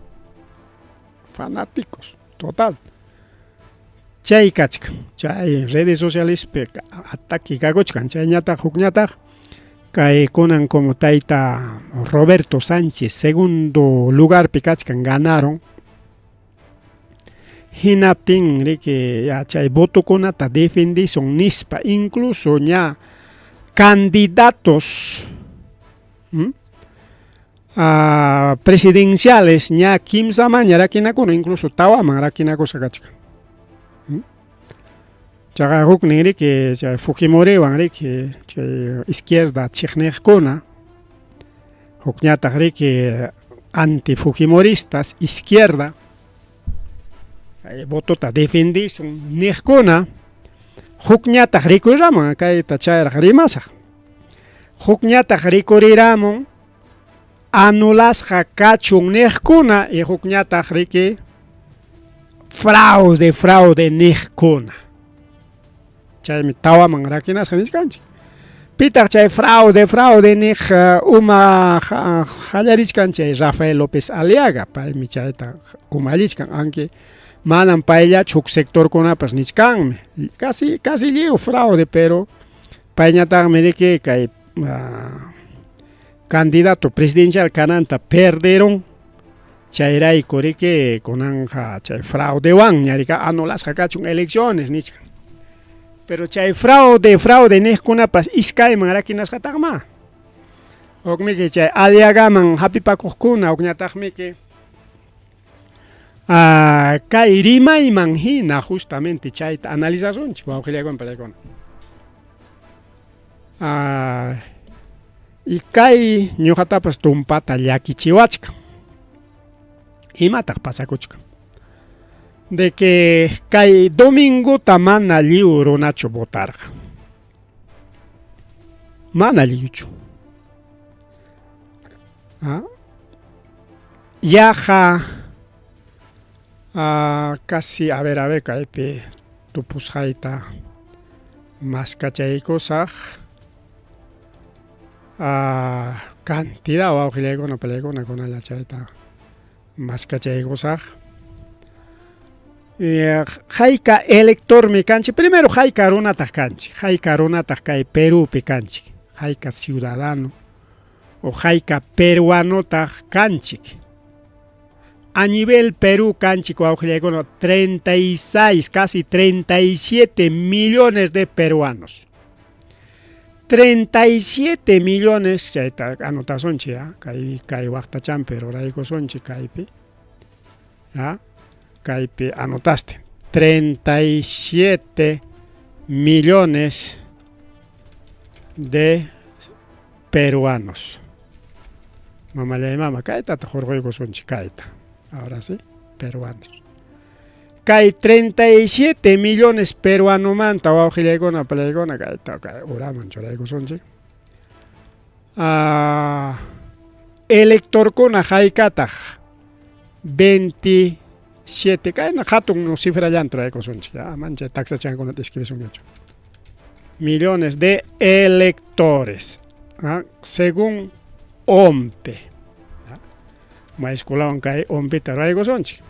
Fanáticos, total. Chay kachkan, chay redes socialespi ataque kakuchkan, chayñataq hukñataq kay kunan como tayta Roberto Sánchez segundo lugarpi kachkan, ganaron. Hinaptin riki ya chay votokunata defendisun nispa, incluso ña candidatos presidenciales ña kimsamaña rakinakuna, incluso tawaman rakinakusqa kachkan. Chaqa huknin riki chay Fujimoriwan riki chay izquierda chiqniqkuna, hukñataq riki anti-fujimoristas izquierda, votota defendisun niqkuna, hukñataq rikuriramun, kayta chayraq rimasaq, hukñataq rikuriramun anulasqa kachun niqkuna y hukñataq riki fraude, fraude niqkuna. Chaymi tawaman rakinasqa nichkanchik. Pitaq chay fraude, fraude niq uma qallarichkan? Chay Rafael López Aliaga, paymi chayta umallichkan, aunque manam payllachu, huk sectorkunapas nichkanmi, casi casi lliw fraude, pero payñataqmi riki kay candidato presidencial kananta perderun, chayrayku riki kunanqa chay fraudewanña riki anulasqa kachun elecciones nichkan. Pero chay fraude, fraude niqkunapas iskayman rakinasqataqmá. Hukmiki chay Aliagaman hapipakuqkuna, hukñataqmiki kay rimayman hina justamente chayta analizasunchik, wawqillaykuna, panaykuna. Y kay ñuqatapas tumpata llakichiwachkan. Imataq pasakuchkan? De que kay domingota mana lliw runachu votarqa. Mana lliwchu. Yaqa casi, a ver, kaypi tupusqayta maskachaykusaq. Cantidad wawqillaykuna, panaykuna, kunalla chayta maskachaykusaq. Hayka electormi kanchik? Primero, hayka runataq kanchik? Hayka runataq kay Perupi kanchik? Hayka ciudadano o hayka peruanotaq kanchik? A nivel Perú kanchik, wawqillaykuna, 36, casi 37 millones de peruanos. 37 millones, chayta anotasunchik, kay kay waqtachanpi ruraykusunchik kaypi. Kaypi anotaste. 37 millones de peruanos. Mamallay mama, kaytataq hurquykusunchik kayta. Ahora sí, peruanos. Kay 37 millones peruanomanta, wawqillaykuna, panaykuna, kayta kay uraman churaykusunchik. Electorkuna haykataq? 27, kayna hatun cifrallanta ruraykusunchik, aman chay taksachankunata escribisunñachu. Millones de electores, según ONPE. Mayusculawan kay ONPEta ruraykusunchik.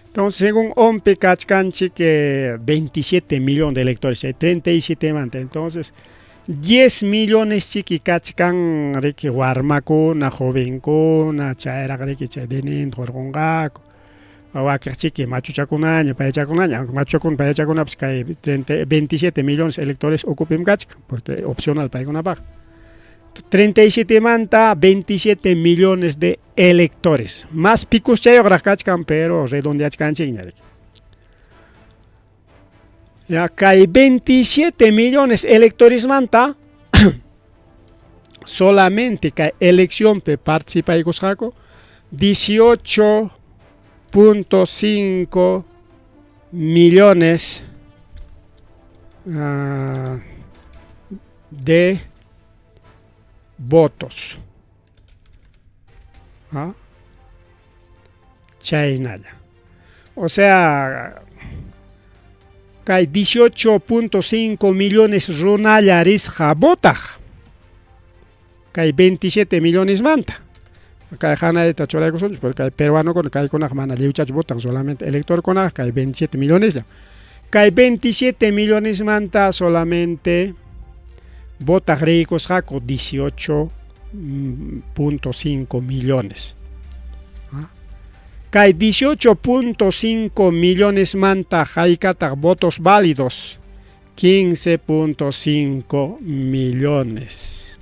Entonces, según ONPE kachkanchik 27 millones de electores, chay 37 manta. Entonces, 10 millones chiki kachkan riki warmakuna, jovenkuna, chayraq riki chay DNInta hurqunqaku. Wakiq chiki machuchakunaña, payachakunaña, aunque machuchakuna, payachakunapas kay 30, 27 millones electores ukupim kachkan, porque opcional paykunapaq. 37 manta 27 millones de electores. Más pikuschayuqraq kachkan, pero redondeachkanchikña riki. Ya kay 27 millones electoresmanta solamente kay eleccionpi participaykusqaku 18.5 millones de votos. Chaynalla. O sea, kay 18.5 millones runalla risqa votaq. Kay 27 millones manta. Kay hanayta churaykusunchik porque kay peruanokuna kaykunaqa mana lliwchachu votan, solamente electorkunaqa kay 27 milloneslla. Kay 27 millonesmanta solamente votaq riykusqaku 18.5 millones. Kay 18.5 millonesmanta haykataq votos válidos? 15.5 millones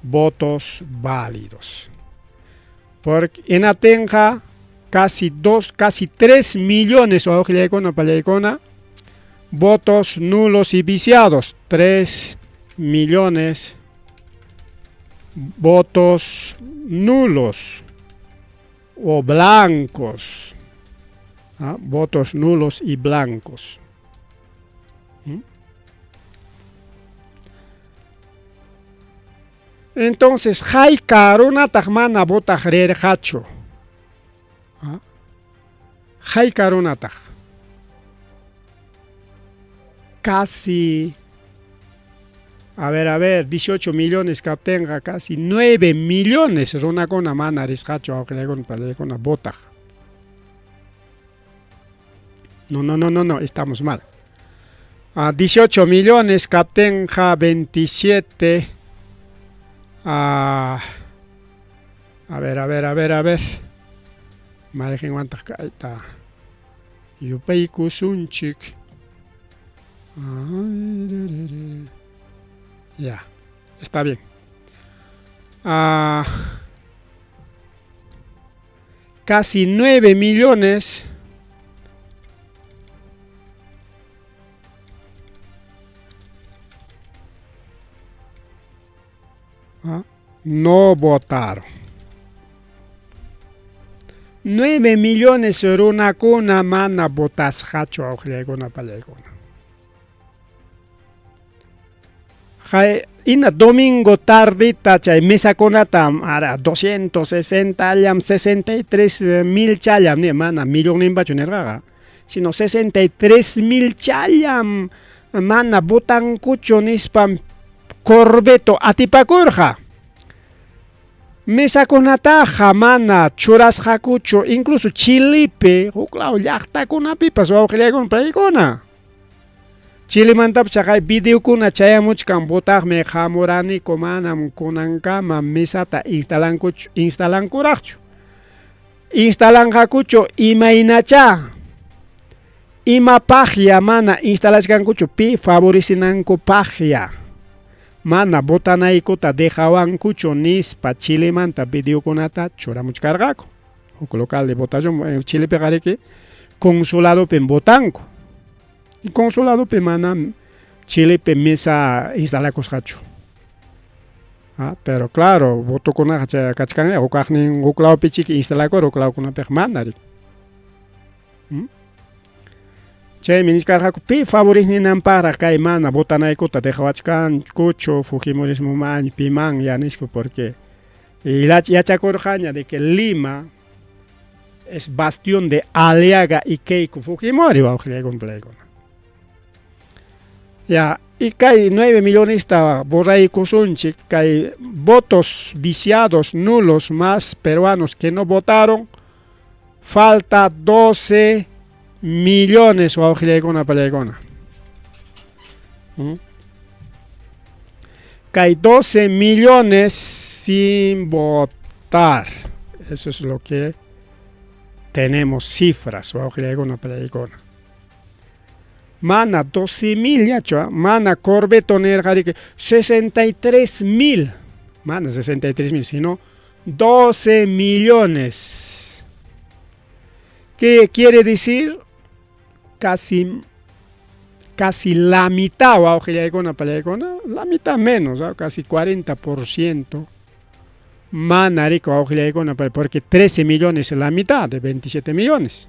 votos válidos. Porque hinaptinqa casi 2, casi 3 millones wawqillaykuna pallaykuna votos nulos y viciados. 3 millones votos nulos o blancos. ¿Ah? Votos nulos y blancos. Entonces, hayka runataq mana votaq rirqachu? ¿Ah? Hayka runataq? Casi, a ver, a ver, 18 millones kaptinqa casi 9 millones runakuna mana risqachu wawqillaykuna pallaykuna votaq. No, no, no, no, no, estamos mal. 18 millones kaptinqa 27. A ver, a ver, a ver, a ver. Mayqinwantaq kayta yupaykusunchik. Ya, está bien. Casi 9 millones. No votaron. 9 millones runakuna mana votasqachu wawqillaykuna pallaykuna. Ina domingo tardita chay mesakunata ara 260 llam 63 mil challam ni mana millonninpachu nirqaqa, sino 63 mil challam mana votankuchu nispam Corbeto atipakurqa. Mesakunataqa mana churasqakuchu incluso Chilepi huklaw llaqtakunapipas wawqillaykuna paykuna. Chilemantapas chaqay videokuna chayamuchkan votaqmi hamuraniku manam kunankama mesata instalankuchu instalankuraqchu. Instalanqakuchu imaynachá imapaqya mana instalachkankuchu pi favorecinankupaqya mana votanaykuta dejawankuchu nispa Chilemanta videokunata churamuchkarqaku. Huk local de votación Chilepiqa riki consuladopim votanku. Consuladopi manam Chilepi mesa instalakusqachu. Pero claro, votokunaqa chay kachkan hukaqnin huklawpi chiki instalakur huklawkunapiqa mana riki. Chaymi nichkarqaku pi favorecninanpaqraq kay mana votanaykuta dejawachkankuchu Fujimorismoman piman ya nispa porque yachakurqaña de que Lima es bastión de Aliaga y Keiko Fujimori wawqillaykuna pallaykuna. Ya, y kay 9 millonesta borraykusunchik kay votos viciados, nulos más peruanos que no votaron, falta 12 millones wawqillaykuna pallaykuna. Kay 12 millones sin votar. Eso es lo que tenemos cifras wawqillaykuna pallaykuna. Mana 12 mil yachu, mana Corbeto nirqa 63 mil, mana 63 mil, sino 12 millones. ¿Qué quiere decir? Casi, casi la mitad, wawqillaykuna pallaykuna, la mitad menos, casi 40%. Mana riki wawqillaykuna porque 13 millones es la mitad de 27 millones.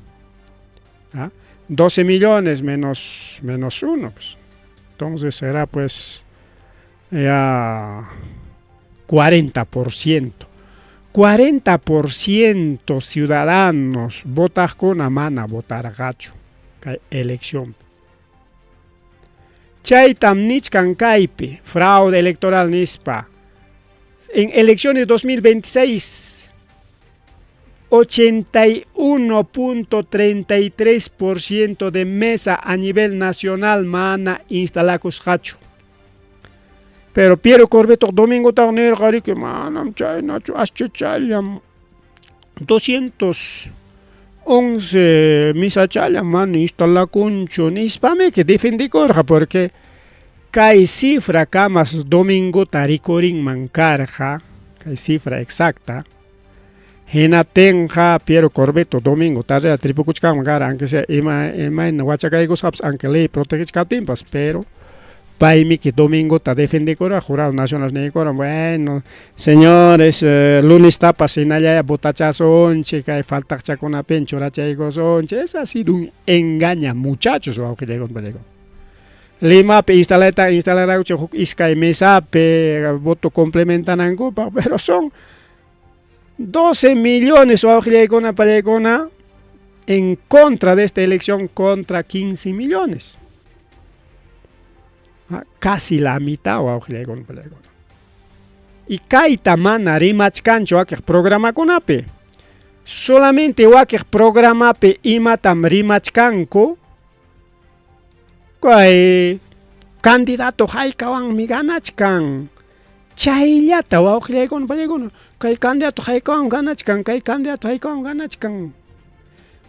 12 millones menos 1, pues. Entonces será pues ya 40%. 40% ciudadanos votaqkuna mana votarqachu kay elección. Chaytam nichkan kaypi fraude electoral nispa. En elecciones 2026, 81.33% de mesa a nivel nacional mana instalakusqachu. Pero Piero Corvetto Domingo nirqa riki manam chaynachu aschachallam 211 misachallam mana instalakunchu nispamiki defendikurqa porque kay cifra kamas Domingota rikurinman karqa, kay cifra exacta, hinaptinqa Piero Corvetto Domingo tarrera tripukuchkanman kara, aunque sea ima imayna wachakaykusqapas, aunque ley protegichkaptinpas, pero paymiki Domingota defendikurqa, Jurado Nacional niykurqa, bueno, señores, lunes tapas hinallaya votachasunchik, kay faltaqchakunapin churachaykusunchik. Ese ha sido un engaña muchachos, wawqillaykuna pallaykuna. Limapi instalayta instalarauchik huk iskay mesapi voto complementanankupaq, pero son 12 millones wawqillaykuna pallaykuna en contra de esta elección contra 15 millones. Casi la mitad wawqillaykuna pallaykuna. Y kayta mana rimachkanchu wakiq programakunapi. Solamente wakiq programapi imatam rimachkanku kay candidato haykawanmi ganachkan. Chayllata wawqillaykuna pallaykuna kay candidato haykawan ganachkan, kay candidato haykawan ganachkan.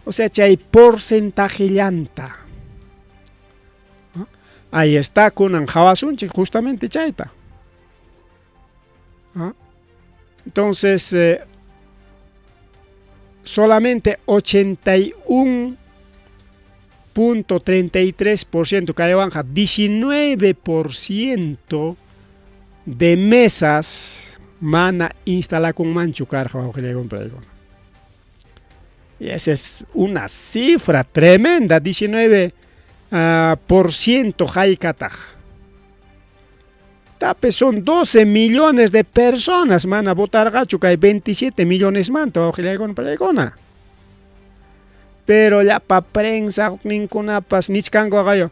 O sea, chay porcentajellanta. Ahí está kunan qawasunchik justamente chayta. Entonces, solamente 81.33% kaywanqa 19% de mesas mana instalakunmanchu karqa wawqillaykuna pallaykuna. Y esa es una cifra tremenda, 19 por ciento haykataq. Tape son 12 millones de personas mana votarqachu kay 27 millones manta wawqillaykuna pallaykuna. Pero llapa prensa hukninkunapas nichkanku aqayo.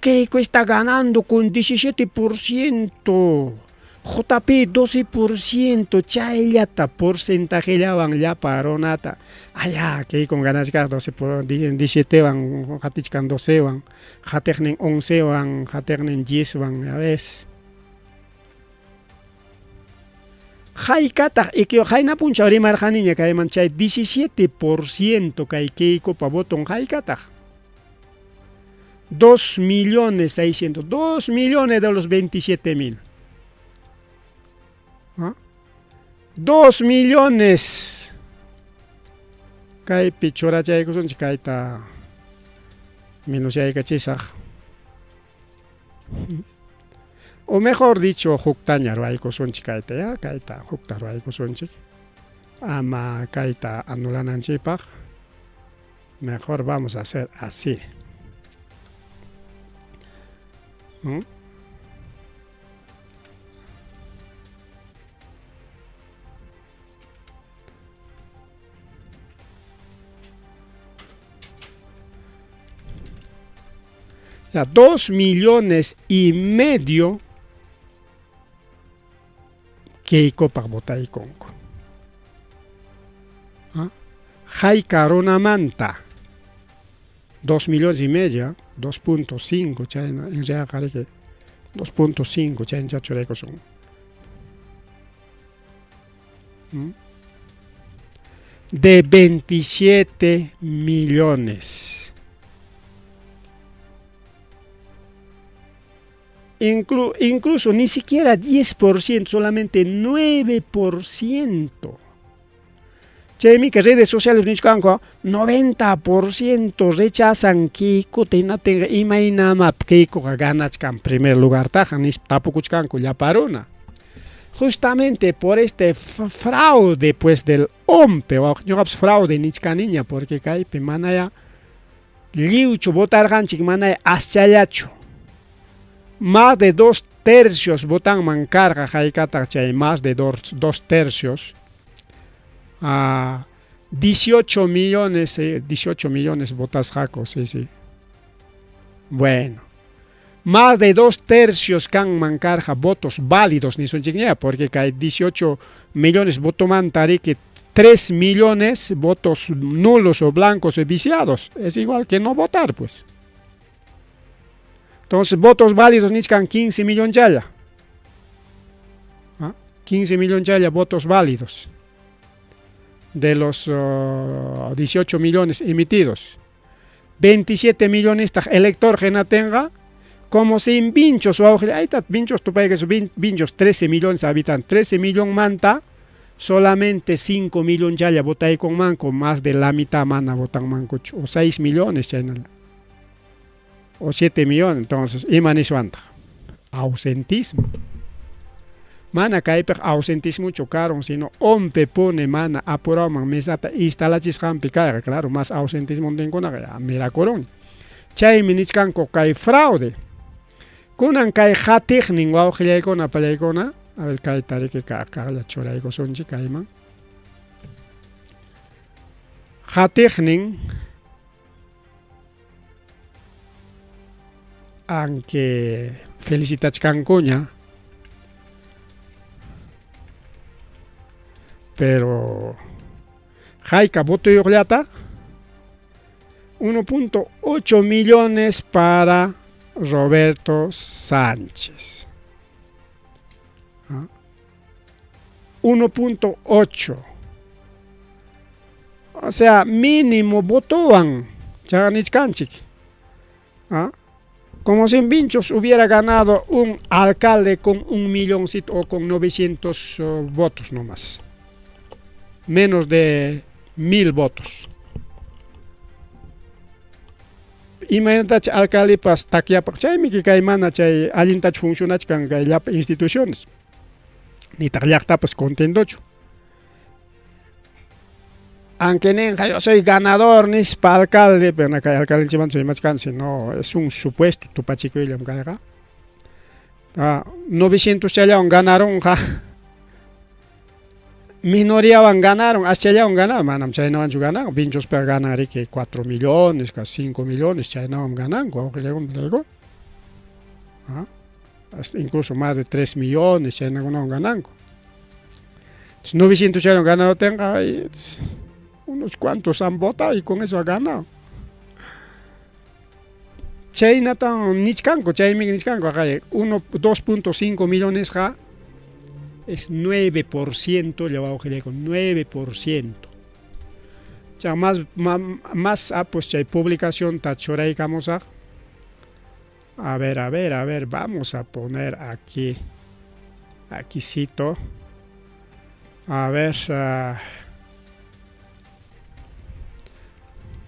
Keiko está ganando con 17%, JP 12%, chayllata porcentajellawan llapa runata. Aya, Keiko ganachkaq 12 por 17 wan, qatichkan 12 wan, qatiqnin 11 wan, qatiqnin 10 wan, ya ves. Haykataq ikiyo qayna punchaw rimarqaniña kayman chay 17% kay Keikopa voton haykataq. 2 millones 600, 2 millones de los 27 mil. ¿Ah? 2 millones. Kaypi churachaykusunchik kayta menosyaykachisaq. O mejor dicho, huktaña ruwaykusunchik kayta, ya, kayta hukta ruwaykusunchik. Ama kayta anulananchikpaq. Mejor vamos a hacer así. Ya, 2 millones y medio Keikopaq votaykunku. Hayka runamanta 2 millones y medio, 2.5 chayna en realidad 2.5 chayna churaykusun. De 27 millones. Incluso ni siquiera 10%, solamente 9%. Chaymi que redes sociales nichkanku 90% rechazan Keikota hinaptinqa imaynamap Keikoqa ganachkan primer lugartaqa nispa tapukuchkanku llapa runa. Justamente por este fraude pues del ONPE, ñuqapas fraude nichkaniña porque kaypi manaya lliwchu votarqanchik manaya aschallachu. Más de 2/3 votanman karqa haykataq chay más de 2/3. A 18 millones, 18 millones votasqaku, sí, sí. Bueno, Más de dos tercios kanman karqa votos válidos nisunchikña, porque kay 18 millones votomanta riki 3 millones votos nulos o blancos o viciados. Es igual que no votar, pues. Entonces, votos válidos nichkan 15 millón challa. ¿Ah? 15 millón challa votos válidos de los 18 millones emitidos. 27 millones elector tenga como sin vinchos o ahí está vinchos tu país vinchos 13 millones habitantes, 13 millones manta, solamente 5 millones ya votay con manco, más de la mitad mana votan manco, o 6 millones chaynala. O 7 millones, entonces, ima niswantaq? Ausentismo. Mana kaypiq ausentismo chocaron, sino ompe pone mana apuraman mesata instalachisqanpi kayqa, claro, más ausentismo tinkunaqa ya mirakurun. Chaymi nichkanku kay fraude. Kunan kay qatiqnin wawqillaykuna pallaykuna, a ver kayta riki kaqlla churaykusunchik kayman. Qatiqnin aunque felicitachkankuña, pero hayka votoyuqllata 1.8 millones para Roberto Sánchez. ¿Ah? 1.8. O sea, mínimo votoan chanichkanchik. ¿Ah? Como si en Vinchos hubiera ganado un alcalde con un milloncito o con 900 votos nomás. Menos de 1000 votos. Imaynatach alcaldepas takyapaq chaymi kay mana chay allintach funcionachkan kay llapa instituciones. Nitaq llaqtapas contentochu. Aunque ninqa yo soy ganador nispa alcalde, pero kay alcalde rimachkan, no, es un supuesto tupachikuyllam kayqa. 900 challawan ganaronqa. Minoriawan ganaron, aschallawan ganaron, manam chaynawanchu ganan, Vinchospiqa ganan riki 4 millones, casi 5 millones chaynawan gananku, wawqillaykuna ¿Ah? Hasta incluso más de 3 millones chaynakunawan gananku. Entonces, 900 chaywan ganado tenga y, unos cuantos han votado y con eso ha ganado. Chaynatan nichkanku, chaymi nichkanku, acá 2.5 millones ja es 9%, le voy a con 9%. Ya más, más, más ah, pues chay publicación tachuraykamos a. A ver, a ver, a ver, vamos a poner aquí, aquí cito. A ver,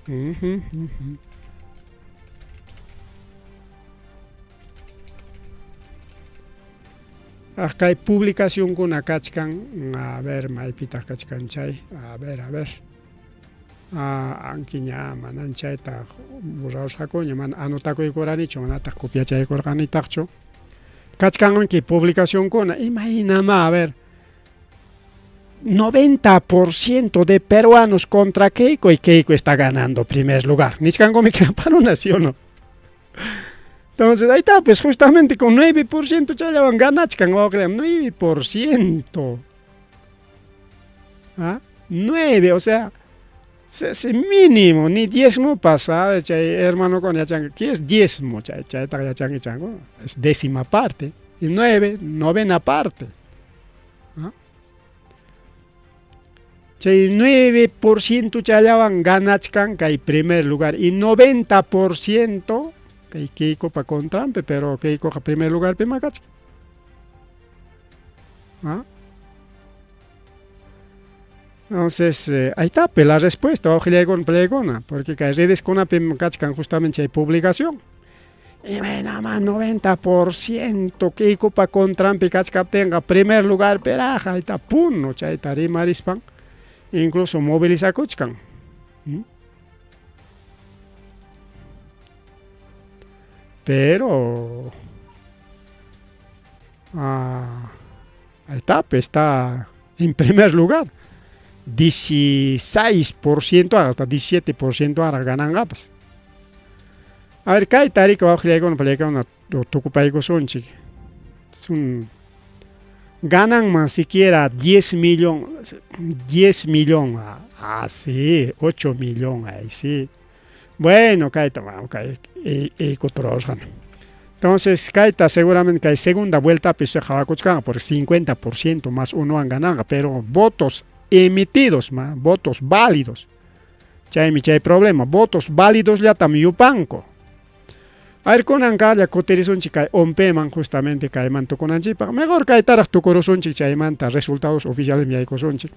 uh. Acá hay publicación con kachkan, a ver, maypitaq kachkan chay, a ver, a ver. Ankiña manan chayta borrasqakuña, mana anotakuykuranichu, manataq copiachaykurqanitaqchu. Kachkanki publicacionkuna, imaynama, a ver, 90% de peruanos contra Keiko y Keiko está ganando primer lugar. Nichkanku paruna, ¿sí o no? Entonces, ahí está, pues justamente con 9% challawan ganachkan, 9%. ¿Ah? 9, o sea, es mínimo, ni diezmo pasa, chay hermano con yachan, ¿qué es diezmo? Chay, chay, yachan, es décima parte. Y 9, novena parte. ¿Ah? Chay 9% challawan ganachkan kay primer lugar y 90% kay Keiko pa contrampe, pero Keiko ka primer lugar pi makachka. ¿Ah? Entonces, ahí está pues, la respuesta, plegona, porque kay redes kunapi kachkan justamente hay publicación. Y nada más 90% Keiko pa contrampi kachkaptinqa primer lugar peraja, ahí está puno, chayta rimarispan, incluso movilizakuchkan. ¿Mm? Pero ahí está, pues, está en primer lugar. 16% hasta 17% ahora ganan gapas. A ver, kay tarika wawqillaykuna panillaykuna tukupaykusunchik. Sun gananman siquiera 10 millón, 10 millón, ah, sí, 8 millón, ay, sí. Bueno, kayta, kay ikuturusqan. Entonces, kayta seguramente kay segunda vueltapi se qhawakuchkanqa por 50% más unowan gananqa, pero votos emitidos, ma, votos válidos. Chaymi chay problema, votos válidos llatam yupanku. A ver, kunankalla kutirisunchik kay ONPEman justamente kayman tukunanchikpaq. Mejor kaytaraq tukurusunchik chaymanta resultados oficiales yaykusunchik.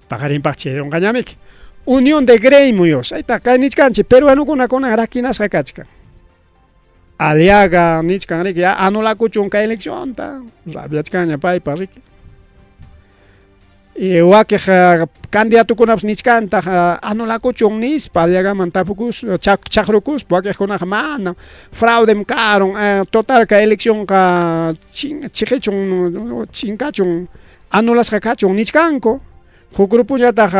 Paqarinpaq chayronqañamiki. Unión de gremios, ayta kay nichkanchik peruanokuna kunan rakinasqa kachkan. Aliaga nichkan riki ya anulakuchun kay eleccionta, rabiachkanña paypa riki. Y wakiq candidatukunapas nichkantaq anulakuchun nispa Aliagaman tapukus chaqrukuspa wakiqkunaqa mana fraudem karun total kay eleccionqa chiqichun chinkachun anulasqa kachun nichkanku. Huk grupoñataq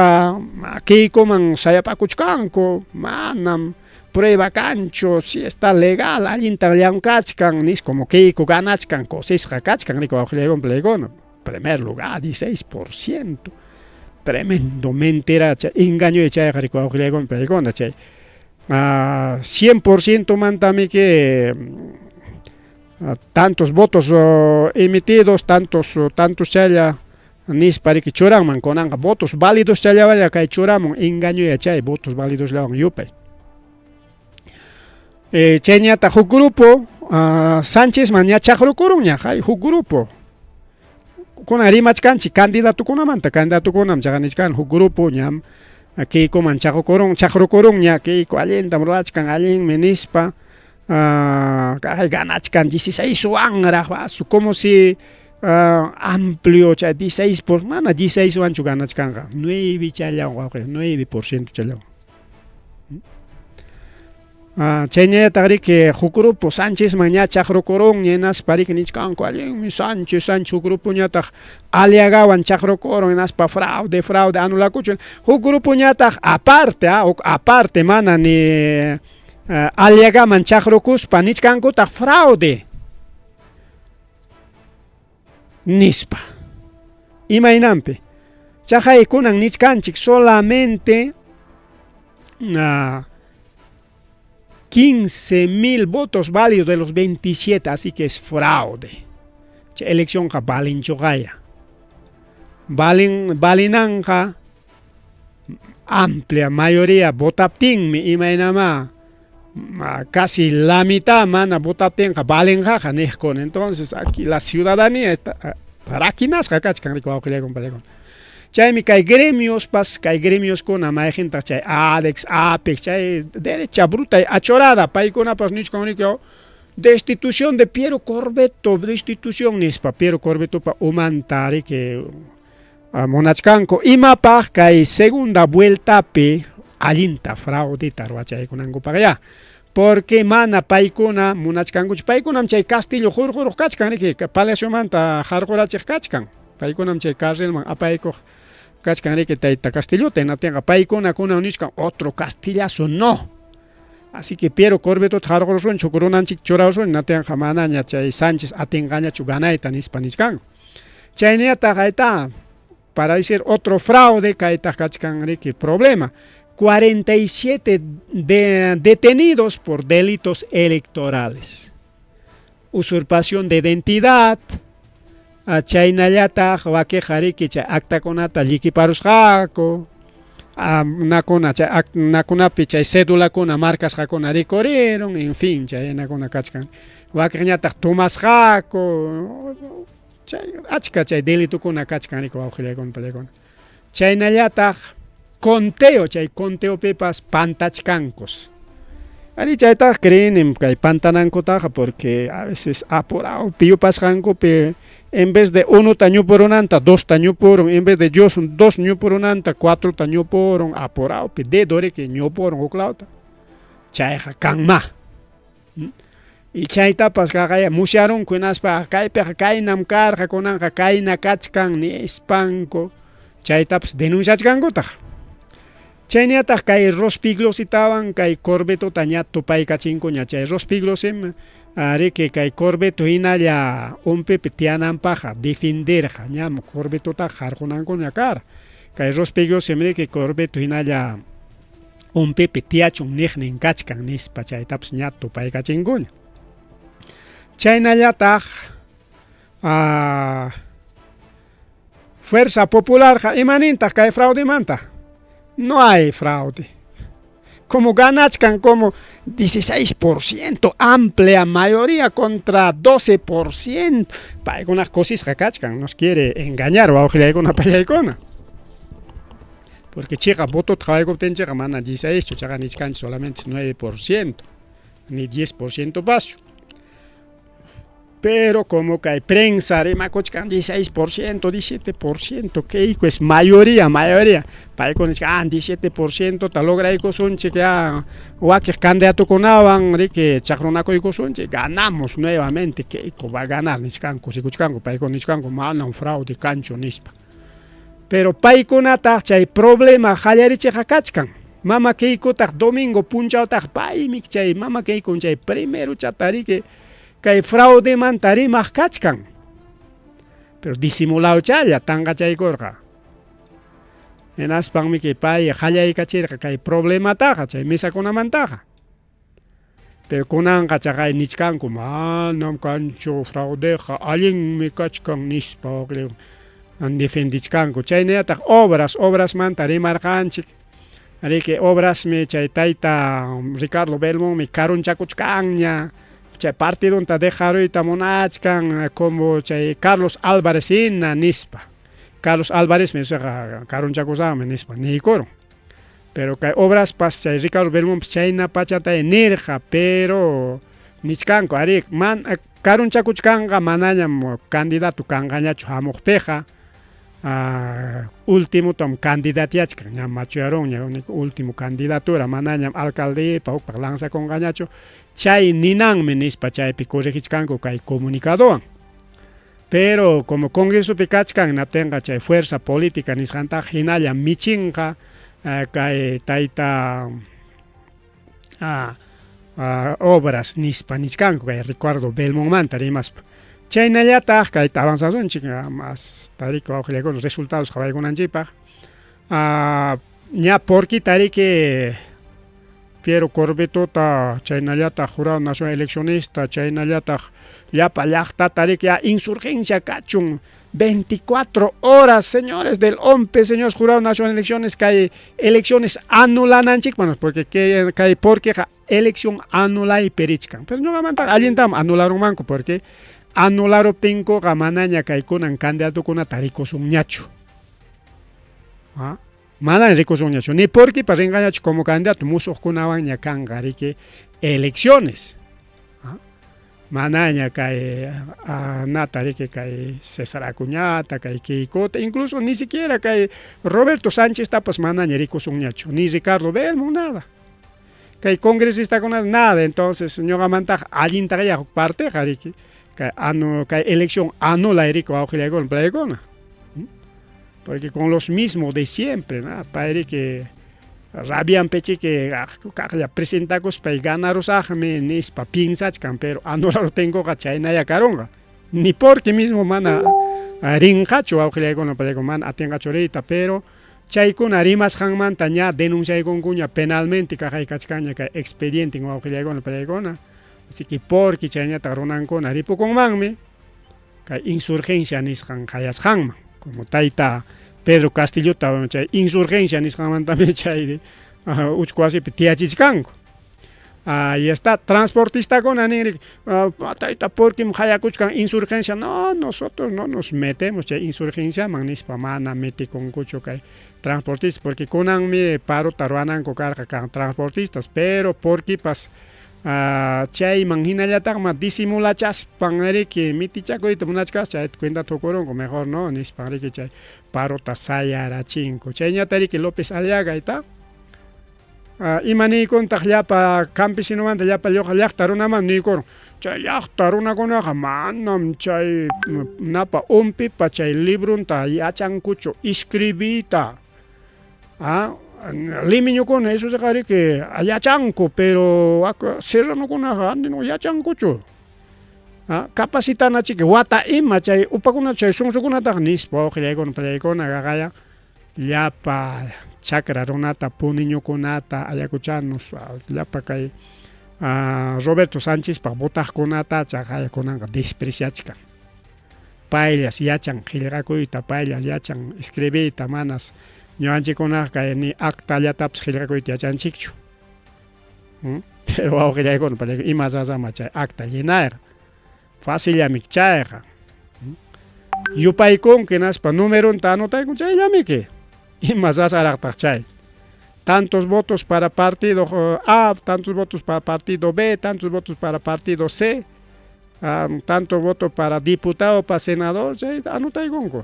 Keikoman sayapakuchkanku manam prueba kanchu si está legal allintan llamkachkan nis como Keiko ganachkan kusisqa kachkan riki wawqillaykuna panillaykuna. Primer lugar 16%. Tremendo mentira engaño chayqa riki wawqillaykuna panillaykuna chay 100% mantamiki tantos votos emitidos, tantos tantos chaylla nispa riki churanman kunanqa votos válidos chayllawalla kay churamun engañoya chay votos válidos llawan yupay. Chayñataq huk grupo Sánchezman ña chaqrukurunña hay huk grupo. Kunan rimachkanchik candidatukunamanta, candidatukunam chaqa nichkan huk grupo ñam Keikoman chaqrukurun chaqrukurunña Keiko allintam rurachkan allinmi nispa kay ganachkan 16 wanraq asu como si amplio chay 16 por mana 16 wanchu ganachkanqa 9 chayllawan wawqi 9% chayllawan. Chayñallataq riki huk grupo Sánchezman ña chaqrukurunña hinaspa riki nichkanku allinmi Sánchez Sánchez huk grupoñataq Aliagawan chaqrukurun hinaspa fraude fraude anulakuchun huk grupoñataq aparte huk aparte mana ni Aliagaman chaqrukuspa nichkankutaq fraude nispa. Imaynanpi chaqay kunan nichkanchik solamente 15.000 votos válidos de los 27, así que es fraude. Chay eleccionqa valinchuqaya. Valin valinanqa amplia mayoría votaptinmi imaynama casi la mitad mana votaptinqa valinqaqa niqkuna. Entonces aquí la ciudadanía está rakinasqa kachkan riki wawqillaykuna panillaykuna. Chaymi kay gremiospas kay gremioskuna mayqintaq chay ADEX, APEX, chay derecha bruta y achorada paykunapas nichkan riki destitución de Piero Corvetto, destitución nispa Piero Corvettopa umanta riki munachkanku imapaq kay segunda vueltapi allinta fraudeta ruwachaykunankupaq ya. Porque mana paykuna munachkankuchu paykunam chay Castillo hurquruq kachkan riki palaciomanta harqurachiq kachkan paykunam chay carrilman apaykuq kachkan riki tayta Castillota hinaptinqa paykuna kunan nichkan otro Castillazo no. Así que Piero Corvettota harqurusunchik huk runanchik churarusun hinaptinqa manaña chay Sánchez atinqañachu ganayta nispa nichkanku. Chaynillataq ayta para decir otro fraude kaytaq kachkan riki problema 47 detenidos por delitos electorales. Usurpación de identidad, chaynallataq wakiqa riki chay actakunata llikiparusqaku, nakuna chay nakunapi chay cédulakuna marcasqakuna rikurirun, en fin, chaynakuna kachkan. Wakiqñataq tomasqaku, chay achka chay delitukuna kachkan riki wawqillaykuna panillaykuna. Chaynallataq conteo, chay conteopipas pantachkankus. Ari chaytaqa creenim kay pantanankutaqa porque a veces apurado yupasqankupi en vez de unuta ñupurunanta dosta ñupurun, en vez de dos ñupurunanta cuatrota ñupurun, apurado dedo riki ñupurun huk lawta. Chayqa kanma. Y chaytapas qaqaya musyarunku hinaspa kaypiqa kaynam karqa kunanqa kayna kachkan nispanku chaytapas denunciachkankutaq. Chaynallataq kay Rospiglositawan kay Corvetota ña tupaykachinkuña. Chay Rospiglosim riki kay Corveto hinalla umpipi tiyananpaqqa defenderqa. Ñam Corvetotaqa qarqunankuña kara. Kay Rospiglosim riki Corveto hinalla umpipi tiyachun niqnin kachkan nispa chaytapas ña tupaykachinkuña. Chaynallataq Fuerza Popularqa imanintaq kay fraudemanta? No hay fraude. Como ganachkan como 16% amplia mayoría contra 12%. Paykunaq kusisqa kachkan, nos quiere engañar wawqillaykuna pallaykuna. Porque chiqa votota qhawaykuptinchikqa mana 16chu, chaqa nichkanchik solamente 9%, ni 10% paschu. Pero como kay prensa rimakuchkan 16%, 17%, Keiko es mayoría, mayoría. Paykuna nichkan, ah, 17% ta lograykusunchik ya wakiq candidatokunawan riki chaqrunakuykusunchik, ganamos nuevamente, Keiko va a ganar nichkanku, kusikuchkanku, paykuna nichkanku manam fraude kanchu nispa. Pero paykunataq chay problema qallarichiqqa kachkan. Mama Keikotaq domingo punchawtaq paymi chay mama Keikon chay primerochata riki kay fraudemanta rimaq kachkan. Pero disimulawchalla tanqachaykurqa. Hinaspanmi kay pay qallaykachirqa kay problemataqa chay mesakunamantaqa. Pero kunanqa chaqay nichkanku manam kanchu fraudeqa allinmi kachkan nispa defendichkanku. Chaynallataq obras, obrasmanta rimarqanchik. Riki obrasmi chay tayta Ricardo Belmonmi karunchakuchkanña. Chay partidunta dejaruyta munachkan como chay Carlos Álvarez hina nispa. Carlos Álvarezmi usaqa karunchakusaqmi nispa niykurun. Pero kay obraspas chay Ricardo Belmonpas chayna pachata nirqa, pero nichkanku arí man karunchakuchkanqa manañam candidato kanqañachu hamuqpiqa. Ultimotam candidatiachkan, ñam machuyarunña, último candidatura, manañam alcaldepa hukpaq lanzakunqañachu, chay ninanmi nispa chaypi corregichkanku kay comunicadowan. Pero como congresopi kachkan hinaptinqa chay fuerza política nisqantaqa hinalla michinqa kay tayta obras nispa nichkanku kay Ricardo Belmonmanta rimaspa. Chaynallataq kayta avanzasunchik mas tariki wawqillaykuna resultados qhawaykunanchikpaq. Ña porquita riki Piero Corvetota chaynallataq Jurado Nacional Eleccionista chaynallataq llapa llaqtata riki ya insurgencia kachun 24 horas señores del OMPE, señores Jurado Nacional Elecciones kay elecciones anulananchikpaq porque kay porqueqa elección anulaypi richkan. Pero ñuqamantaqa allintam anularunmanku porque anularuptinkuqa manaña kay kunan candidatokunata rikusunñachu. Manaña rikusunñachu ni porquipa rinqañachu como candidato musuqkunawanña kanqa riki elecciones. Manaña kay nata riki kay César Acuñata, kay Keikota, incluso ni siquiera kay Roberto Sánchez tapas manaña rikusunñachu, ni Ricardo Belmont, nada. Kay congresistakuna nada, entonces ñuqamantaqa allintaqa huk parteqa riki kay anu kay elección anulay riki wawqillaykuna palaykuna. Porque con los mismos de siempre, ¿no? Pay riki rabianpichiki kaqlla presentakuspay ganarusaqmi nispa piensachkan, pero anularuptinkuqa chaynalla karunqa. Ni porque mismo mana rinqachu wawqillaykuna palaykuna mana atinqachu riyta, pero chaykuna rimasqanmanta ña denunciaykunkuña penalmente kaqaykachkanña kay expediente wawqillaykuna palaykuna. Así que porque chayñataq runankuna ripukunmanmi kay insurgencia nisqan qayasqanman, como tayta Pedro Castillota chay insurgencia nisqanmantami chay uchku wasipi tiyachichkanku. Ahí está, transportistakuna nin tayta porquim qayakuchkan insurgencia, no, nosotros no nos metemos chay insurgenciaman nispa mana metikunkuchu kay transportistas, porque kunanmi parota ruwananku karqa kan transportistas, pero porquipas chayman hinallataqma disimulachaspan riki mitichakuyta munachkas chayta cuentata tukurunku mejor no nispan riki chay parota sayarachinku. Chayñata riki López Aliaga ita ima niykuntaq llapa campesinomanta llapa llaqta runaman niykurun chay llaqta runakunaqa manam chay napa umpipa chay librunta yachankuchu escribiyta. Limeñokuna esoseqariki yachanku, pero serranokunaqa andino yachankuchu. Capacitanachiki wata ima chay upakuna chay sunsukunataqa nispa wawqillaykuna pallaykuna qaqaya llapa chakra runata puniñukunata ayacuchanos llapa kay Roberto Sánchezpaq votaqkunata chaqaya kunanqa despreciachkan. Payllas yachan qillqakuyta, payllas yachan escribiyta, manas ñuqanchikkunaqa kay ni actallatapis qillqakuyta yachanchikchu. Pero wawqillaykuna pallaykuna ima sasama chay acta llenayqa, facillami chayqa. Yupaykunki hinaspa numeronta anotaykun chayllamiki. Ima sasaraqtaq chay. Tantos votos para partido A, tantos votos para partido B, tantos votos para partido C, tanto voto para diputado, para senador, chayta anotaykunku.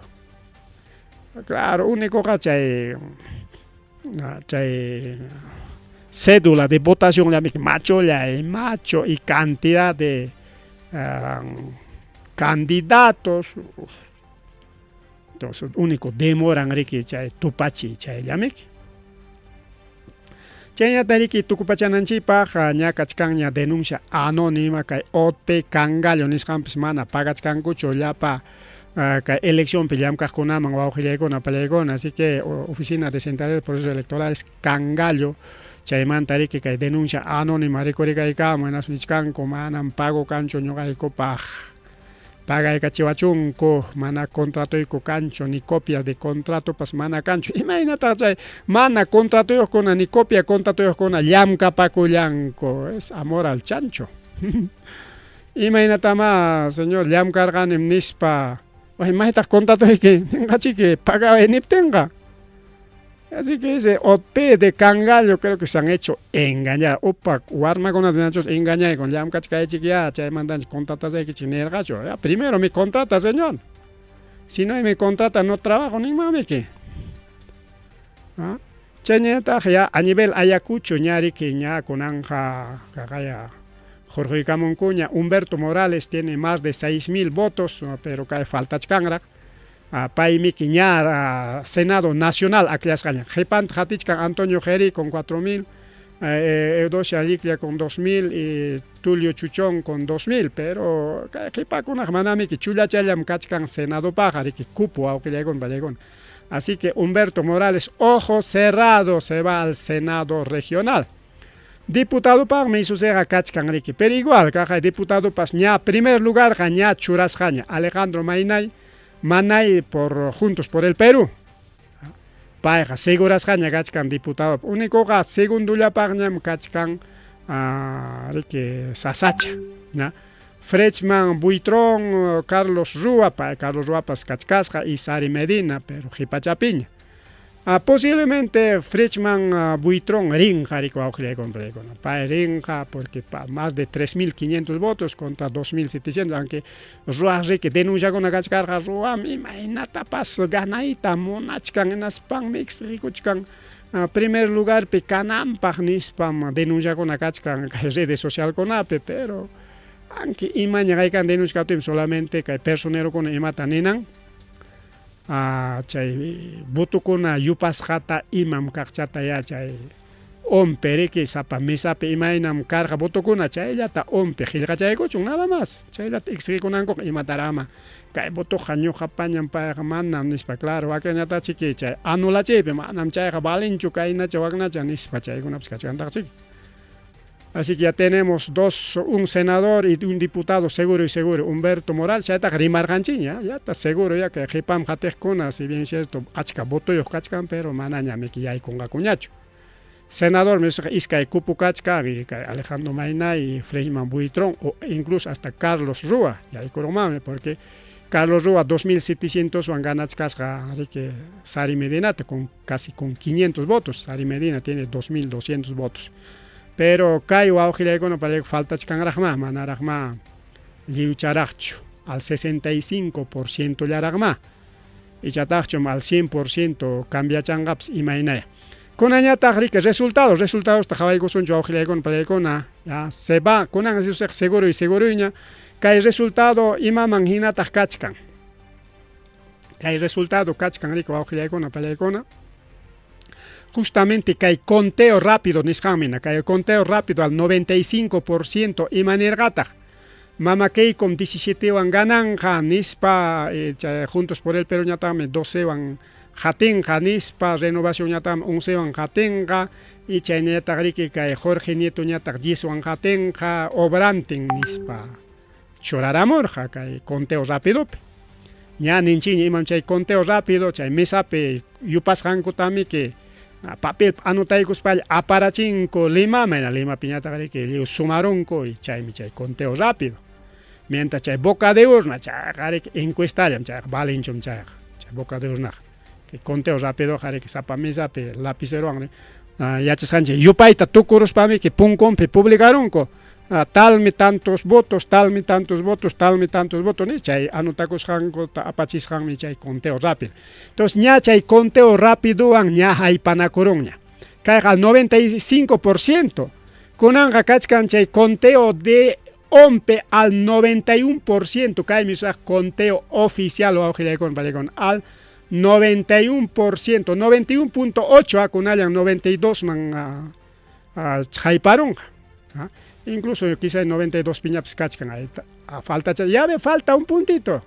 Claro, únicoqa chay chay cédula de votación llamiki macholla y macho y cantidad de candidatos. Entonces, único demoran riki chay tupachi chayllamiki. Chayñata riki tukupachananchikpaq ña kachkanña denuncia anónima kay OT Cangallo nisqanpis mana pagachkankuchu llapa kay eleccionpi llamkaqkunaman wawqillaykuna pallaykuna, así que Oficina de Centralidad de Procesos Electorales Cangallo chaymanta riki kay denuncia anónima rikurikaykamun hinaspa nichkanku manam pago kanchu ñuqaykupaq pagaykachiwachunku mana contratoyku kanchu ni copias de contratopas mana kanchu imaynataq chay mana contratoyuqkuna ni copia contratoyuqkuna llamkapakullanku es amor al chancho imaynatamá señor llamkarqanim nispa maytaq contratoyki ninqachiki pagaway niptinqa. Así que ese OP de Cangallo creo que se han hecho engañar. Upa warmakunata nachus engañaykun llamkachkaychik ya chaymantanchik contratasaykichik nirqachu. Ya, primero me contrata, señor. Si no me contrata no trabajo ninmanmiki. ¿Ah? Chayñataq ya a nivel Ayacucho ña riki ña kunanja kaqaya hurquykamunkuña. Humberto Morales tiene más de 6.000 votos, pero kay faltachkanraq. Paymiki ña Senado Nacional akllasqaña. Qhipanta qatichkan Antonio Gerí con 4.000, Eudocia Lliclla con 2.000 y Tulio Chuchón con 2.000, pero kay qhipakunaq manamiki chullachallam kachkan Senadopaqqa riki cupo wawqillaykuna pallaykuna. Así que Humberto Morales, ojo cerrado, se va al Senado Regional. Diputadopaqmi isusiqa kachkan riki, pero igual kaqay diputadopas ña primer lugarqa ña churasqaña Alejandro Maynay, Manay por Juntos por el Perú. Payqa segurasqaña kachkan diputado. Únicoqa segundollapaqñam kachkan riki sasacha. ¿Na? Frechman Buitrón, Carlos Rúa, pay Carlos Rúapas kachkasqa y Sari Medina, pero qipachapiña. Posiblemente Frechman Buitrón rinqa riki wawqillaykuna pay rinqa porque pa más de 3.500 votos contra 2.700, aunque Rúa riki denunciakuna kachkarqa Rúam imaynatapas ganayta munachkan hinaspanmi exigikuchkan primer lugarpi kananpaq nispam denunciakuna kachkan kay redes socialkunapi, pero aunque imaña kaykan denuncia kaptinmi solamente kay personerokuna imata ninan chay votokuna yupasqata imam kaqchata ya chay ONPE riki sapa mesapi imaynam karqa votokuna chayllata ONPE qillqachaykuchun nada más chayllata exigikunankuqa imatarama kay votoqa ñuqapañam payqa manam nispa claro wakinñatachiki chay anulachiypi manam chayqa valenchu kaynacha waknacha nispa chaykunapas kachkantaqchiki. Así que ya tenemos dos, un senador y un diputado seguro y seguro, Humberto Morales, chaytaqa rimarqanchikña, ya está seguro ya que qhipam qatiqkuna, si bien cierto, achka votoyuq kachkan, pero manañamiki yaykunqakuñachu. Senador me iskay cupo kachkan, y kay Alejandro Maynay y Freyman Buitrón, o incluso hasta Carlos Rúa, yaykurunmanmi, porque Carlos Rúa 2.700 wan ganachkasqa, así que Sari Medinata con casi con 500 votos, Sari Medina tiene 2.200 votos. Pero kay wawqillaykuna payqa faltachkanraqma, manaraqma lliwcharaqchu, al 65% llaraqma. Ichataqchum al 100% cambiachanqapas imaynaya. Kunañataq riki resultados, resultadosta qhawaykusunchik wawqillaykuna pallaykuna, ya se va, kunan seguro y seguroña, kay resultado imaman hinataq kachkan. Kay resultado kachkan riki wawqillaykuna pallaykuna. Justamente kay conteo rápido nisqanmi, kay conteo rápido al 95% imanirqataq? Mama Keikom 17wan gananqa nispa, chay Juntos por el Perú-ñataqmi 12wan qatinqa nispa, Renovación-ñataqmi 11wan qatinqa, y chaynallataq riki kay Jorge Nieto-ñataq 10wan qatinqa, obrantin nispa churaramurqa kay conteo rapidopi. Ña ninchikña imam chay conteo rápido, chay mesapi yupasqankutamiki papel anotaykuspalla aparachinku Limaman, Limapiñataq riki lliw sumarunku y chaymi chay conteo rápido. Mientras chay boca de urna, chayqa riki encuestallam, chayqa valinchum chayqa, chay boca de urnaqa. Kay conteo rápidoqa riki sapa mesapi lapicerowan yachasqanchik yupayta tukuruspamiki punkunpi publicarunku. Talmi tantos votos, talmi tantos votos, talmi tantos votos, ni chay anotakusqankuta apachisqanmi chay conteo rápido. Entonces ña chay conteo rápidowan ña haypanakurunña. Kayqa al 95%. Kunanqa kachkan chay conteo de ONPE al 91%, kaymi usaq conteo oficial wawqillaykuna panikuna, al 91%, 91.8 akunallan 92 man hayparunqa. Incluso quizá 92 piñapas kachkan, ahí falta, ya ve, falta un puntito.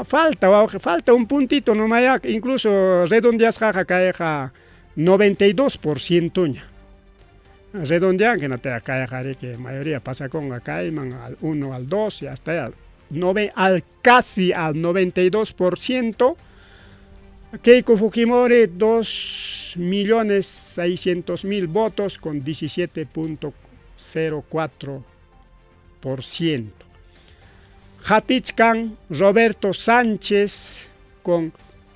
Falta, wawqi, falta un puntito nomás, incluso redondeasqaqa kayqa 92% ña. Redondean que no te kayqa riki mayoría pasakunqa kayman al 1 al 2 y hasta allá. Al casi al 92%. Keiko Fujimori 2.600.000 votos con 17.04%. Qatichkan Roberto Sánchez con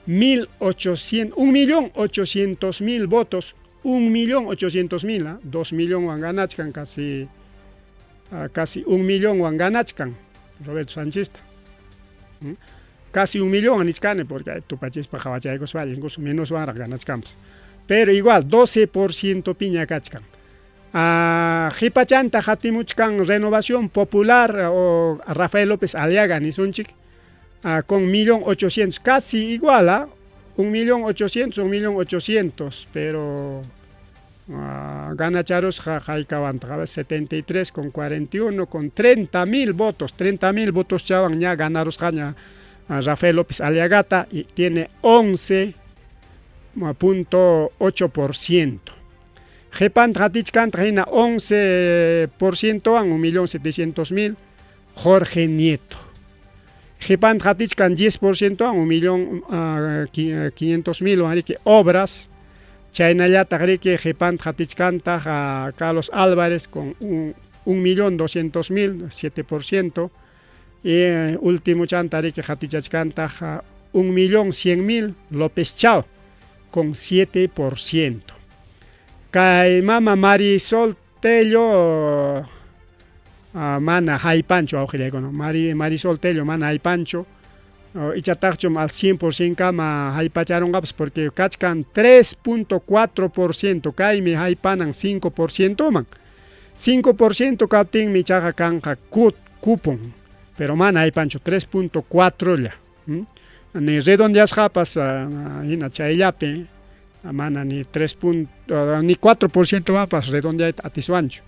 1.800.000 votos, 1.800.000, 2 millón ganachkan, casi, casi 1 millón ganachkan Roberto Sánchez. Casi 1 millón nichkani porque tupachispa qhawachaykuspa incluso menos wanraq ganachkanpas. Pero igual 12% piña kachkan. Qhipachanta qatimuchkan Renovación Popular o Rafael López Aliaga nisunchik, con 1.800.000, casi igual, 1.800.000, 1.800.000, pero ganacharusqa haykawantaq, 73 con 41, con 30.000 votos, 30.000 votos chawan ña ganarusqaña Rafael López Aliagata y tiene 11.8%. Qhipanta qatichkantaq hina 11% wan 1.700.000 Jorge Nieto. Qhipanta qatichkan 10% wan 1.500.000 wan riki obras. Chaynallataq riki qhipanta qatichkantaq Carlos Álvarez con 1.200.000, 7%. Y último chanta riki qatichachkantaq 1.100.000 López Chao con 7%. Kay mama Marisol Tello mana haypanchu wawqillaykuna, Marisol Tello mana haypanchu, ichataqchum al 100% kama haypacharunqapas porque kachkan 3.4%, kaymi haypanan 5% man. 5% kaptinmi ichaqa kanqa cupon, pero mana haypanchu 3.4 lla. Ni redondeasqapas hina chayllapi mana ni 3 ni 4% mapas redondeayta atiswanchu.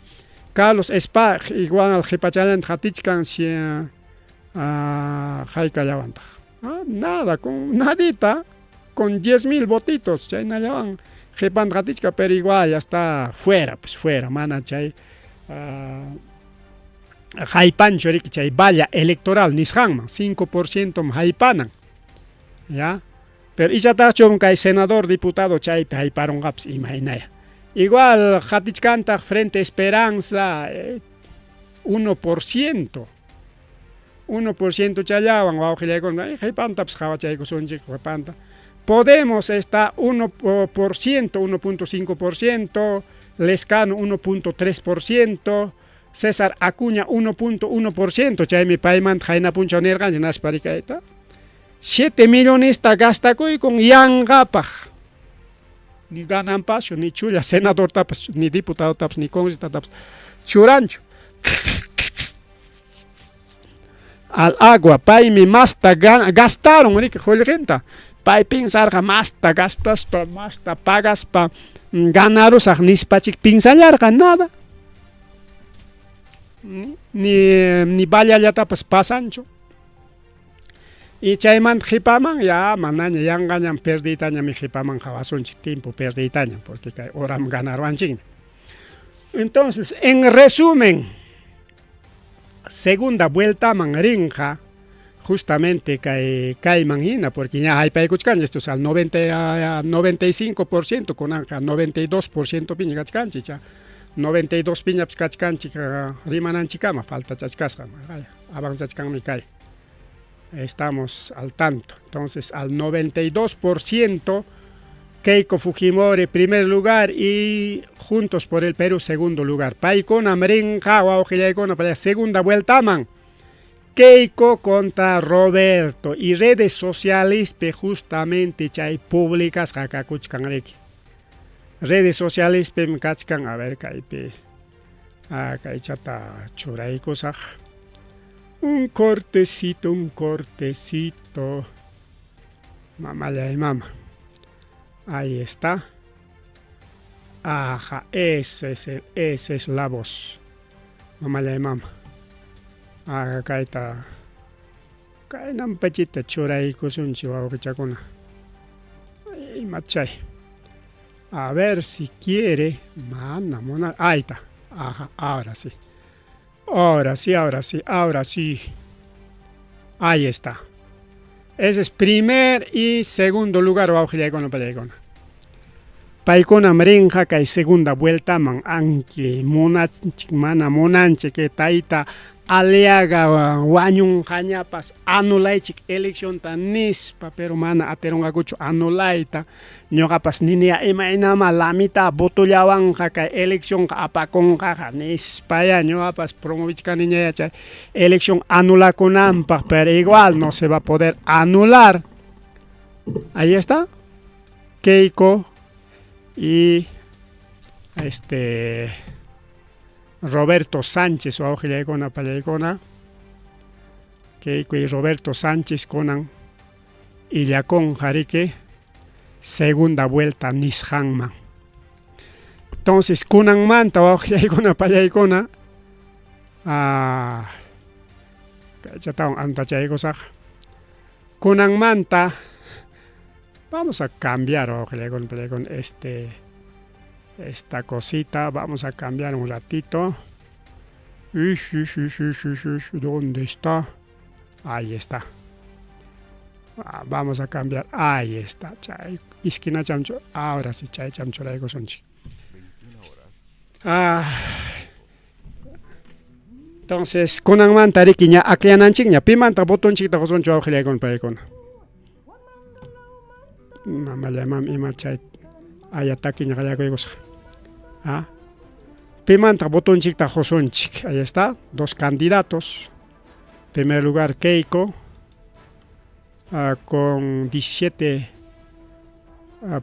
Carlos Espaj igual qhipachalanta qatichkan si haykallawantaq. Nada, con nadita, con 10.000 votitos, chaynallawan qhipanta qatichka, pero igual ya está fuera, pues fuera, mana chay haypanchu riki chay valla electoral nisqanman, 5% haypanan. ¿Ya? Pero ichataqchum kay senador, diputado chaypi hayparunqapas imaynaya. Igual qatichkantaq Frente Esperanza 1%. 1% challawan wawqillaykuna qhipantapas qhawachaykusunchik qhipanta. Podemos está 1%, 1.5%, Lescano 1.3%, César Acuña 1.1%, chaymi paymanta qayna punchaw nirqanchik naspa rikayta. 7 millonesta gastakuykun yanqapaq. Ni gananpaschu, ni chulla senadortapas, ni diputadotapas, ni congresistatapas churanchu. Al agua, paymi masta gastaron riki qullqinta. Pay pinsarqa masta gastaspa, masta pagaspa ganarusaq nispachik pinsallarqa, nada. Ni vallallatapas pasanchu. Y chaymanta qhipaman ya manaña yanqañam perdiytañam qhipaman qawasunchik tiempo perdiytañam porque kay horam ganarwanchikmi. Entonces, en resumen, segunda vueltaman rinqa justamente kay kayman hina porque ña haypaykuchkanchik esto es al 90, 95% kunanqa 92% piña kachkanchik cha 92 piñapas kachkanchik rimananchikkama faltachachkasqa avanzachkanmi kay estamos al tanto entonces al 92% Keiko Fujimori primer lugar y Juntos por el Perú segundo lugar. Paykunam rinqa wawqillaykuna para segunda vueltaman. Keiko contra Roberto y redes socialespi justamente chay publicasqa kakuchkan riki. Redes socialespim kachkan, a ver kaypi kaychata churaykusaq. Un cortecito, un cortecito. Mamallay mama. Ahí está. Ajá, ese es, el, esa es la voz. Mamallay mama. Ajá, kayta. Kaynampachita churaykusunchik wawqichakuna. Imachay. A ver si quiere. Mana, mona. Ahí está. Ajá, ahora sí. Ahora sí, ahora sí, ahora sí. Ahí está. Ese es primer y segundo lugar wawqillaykuna pallaykuna. Paykunam rinqa kay segunda vueltaman aunque munanchik mana munanchik tayta Aliaga wañunqañapas anulaychik eleccionta nispa, pero mana atirunqakuchu anulayta. Ñuqapas niniya imaynama la mitad votollawanqa kay eleccionqa apakunqaqa nispaya ñuqapas promovichkaniñaya chay elección anulakunanpaq, pero igual no se va a poder anular. Ahí está. Keiko y Roberto Sánchez wawqillaykuna pallaykuna. Keiko y Roberto Sánchez kunan illakunqa riki segunda vuelta nisqanman. Entonces kunanmanta wawqillaykuna pallaykuna kaychatawan antachaykusaq. Kunanmanta vamos a cambiar wawqillaykuna pallaykuna esta cosita, vamos a cambiar un ratito. Ish, ish, ish, ish, ish, ish, ¿dónde está? Ahí está. Vamos a cambiar. Ahí está. Chay, esquina chamcho. Ahora sí, chay chamchuraykusunchik. Entonces, kunanmanta riki ña akllananchikña. Pimanta botonchikta qusunchik wawqillaykuna paykuna. Mamalla mam ima chay aya takiña qallakuykusqa. Pimanta botonchikta qusunchik. Ahí está, dos candidatos. Primer lugar Keiko con 17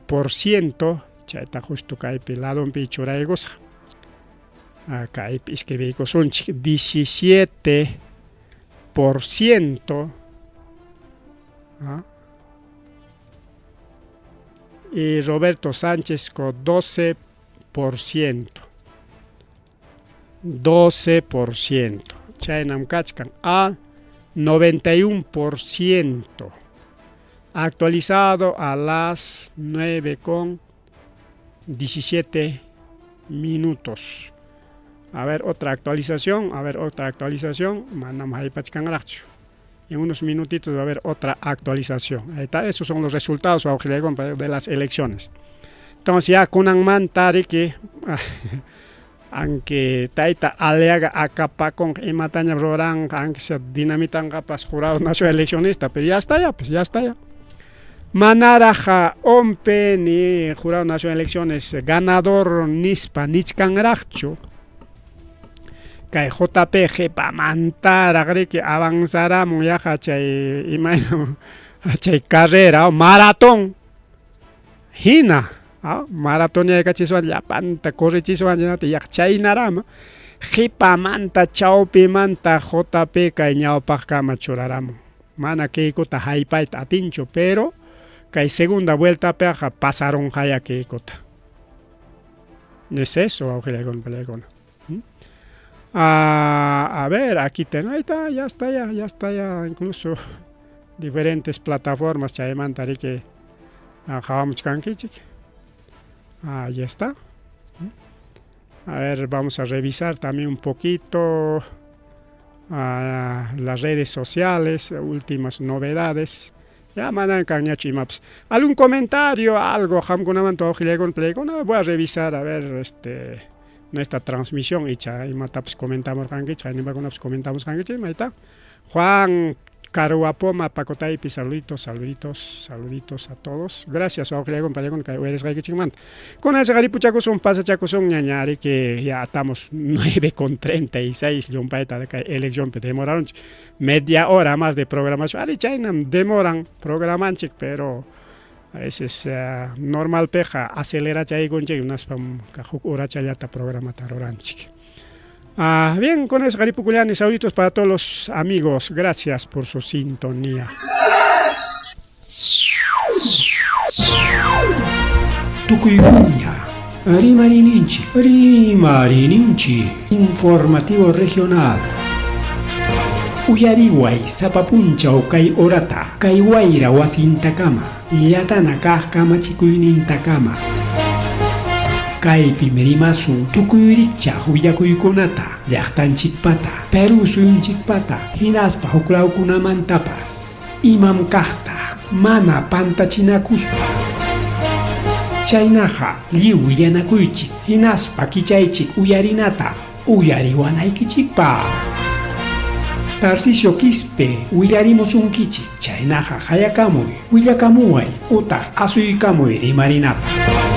por ciento. Chayta justo kaypi ladonpi churaykusqa. Kaypi escribiykusunchik 17%. Y Roberto Sánchez con 12%. 12%. Chaynam kachkan al 91%. Actualizado a las 9:17 minutos. A ver, otra actualización. A ver, otra actualización. Manam haypachkanraqchu. En unos minutitos va a haber otra actualización. Ahí está. Esos son los resultados de las elecciones. Entonces ya kunanmanta riki aunque tayta Aliaga akapakun imataña ruranqa, aunque sea dinamitanqapas jurado nacional eleccionista, pero ya está ya, pues ya está ya. Manaraq ONPE ni jurado nacional de elecciones ganador nispa nichkanraqchu. Kay JP qhipamantaraq riki avanzaramun yaqa chay imayna chay carrera maratón hina maratonyaykachiswan llapanta correchiswan yaqa chaynarama qhipamanta chawpimanta JP kay ñawpaqkama churaramun. Mana Keikota haypayta atinchu, pero Kay segunda vueltapiqa pasarunqaya Keikota. Es eso, wawqillaykuna, panillaykuna. Ah, a ver, aquí ten, ahí está, ya está, ya, ya está, ya, incluso diferentes plataformas chaymanta riki qawamuchkankichik. Ahí está. A ver, vamos a revisar también un poquito las redes sociales, últimas novedades. Ya manan kanñachu imapas. Algún comentario, algo, qamkunamanta wawqillaykuna, panillaykuna, voy a revisar, a ver, nuestra transmisión icha imatapas comentamurqankichik, animakunapas comentamusqankichik, ahí está. Juan Caruapoma, Pacotaypi, saluditos, saluditos, saluditos a todos. Gracias, wawqillaykuna, panillaykuna, kay uyarisqaykichikmanta. Kunan ripuchakusun, pasachakusun, ñaña, que ya estamos 9:36, llumpayta de kay elección demoraron media hora más de programación. Ari chaynam demoran programanchik, pero a veces normal piqa acelerachaykunchik, hinaspam huk horachallata programata ruranchik. Ah, bien, con eso ripukullani, saluditos para todos los amigos. Gracias por su sintonía. Tukuykuña rimarininchik, rimarininchik, informativo regional. Uyariway sapa punchaw kay horata, kay wayra wasintakama, llatana kaq kamachikuynintakama. Kaypim rimasun tukuy rikchaq willakuykunata, llaqtanchikpata, Perú suyunchikpata, hinaspa huklawkunamantapas. Imam kaqta, mana pantachinakuspa. Chaynaqa lliw willanakuychik, hinaspa kichaychik uyarinata, uyariwanaykichikpaq. Tarcisio Quispe willarimusunkichik, chaynaqa qayakamuy, willakamuway utaq asuykamuy rimarinapaq.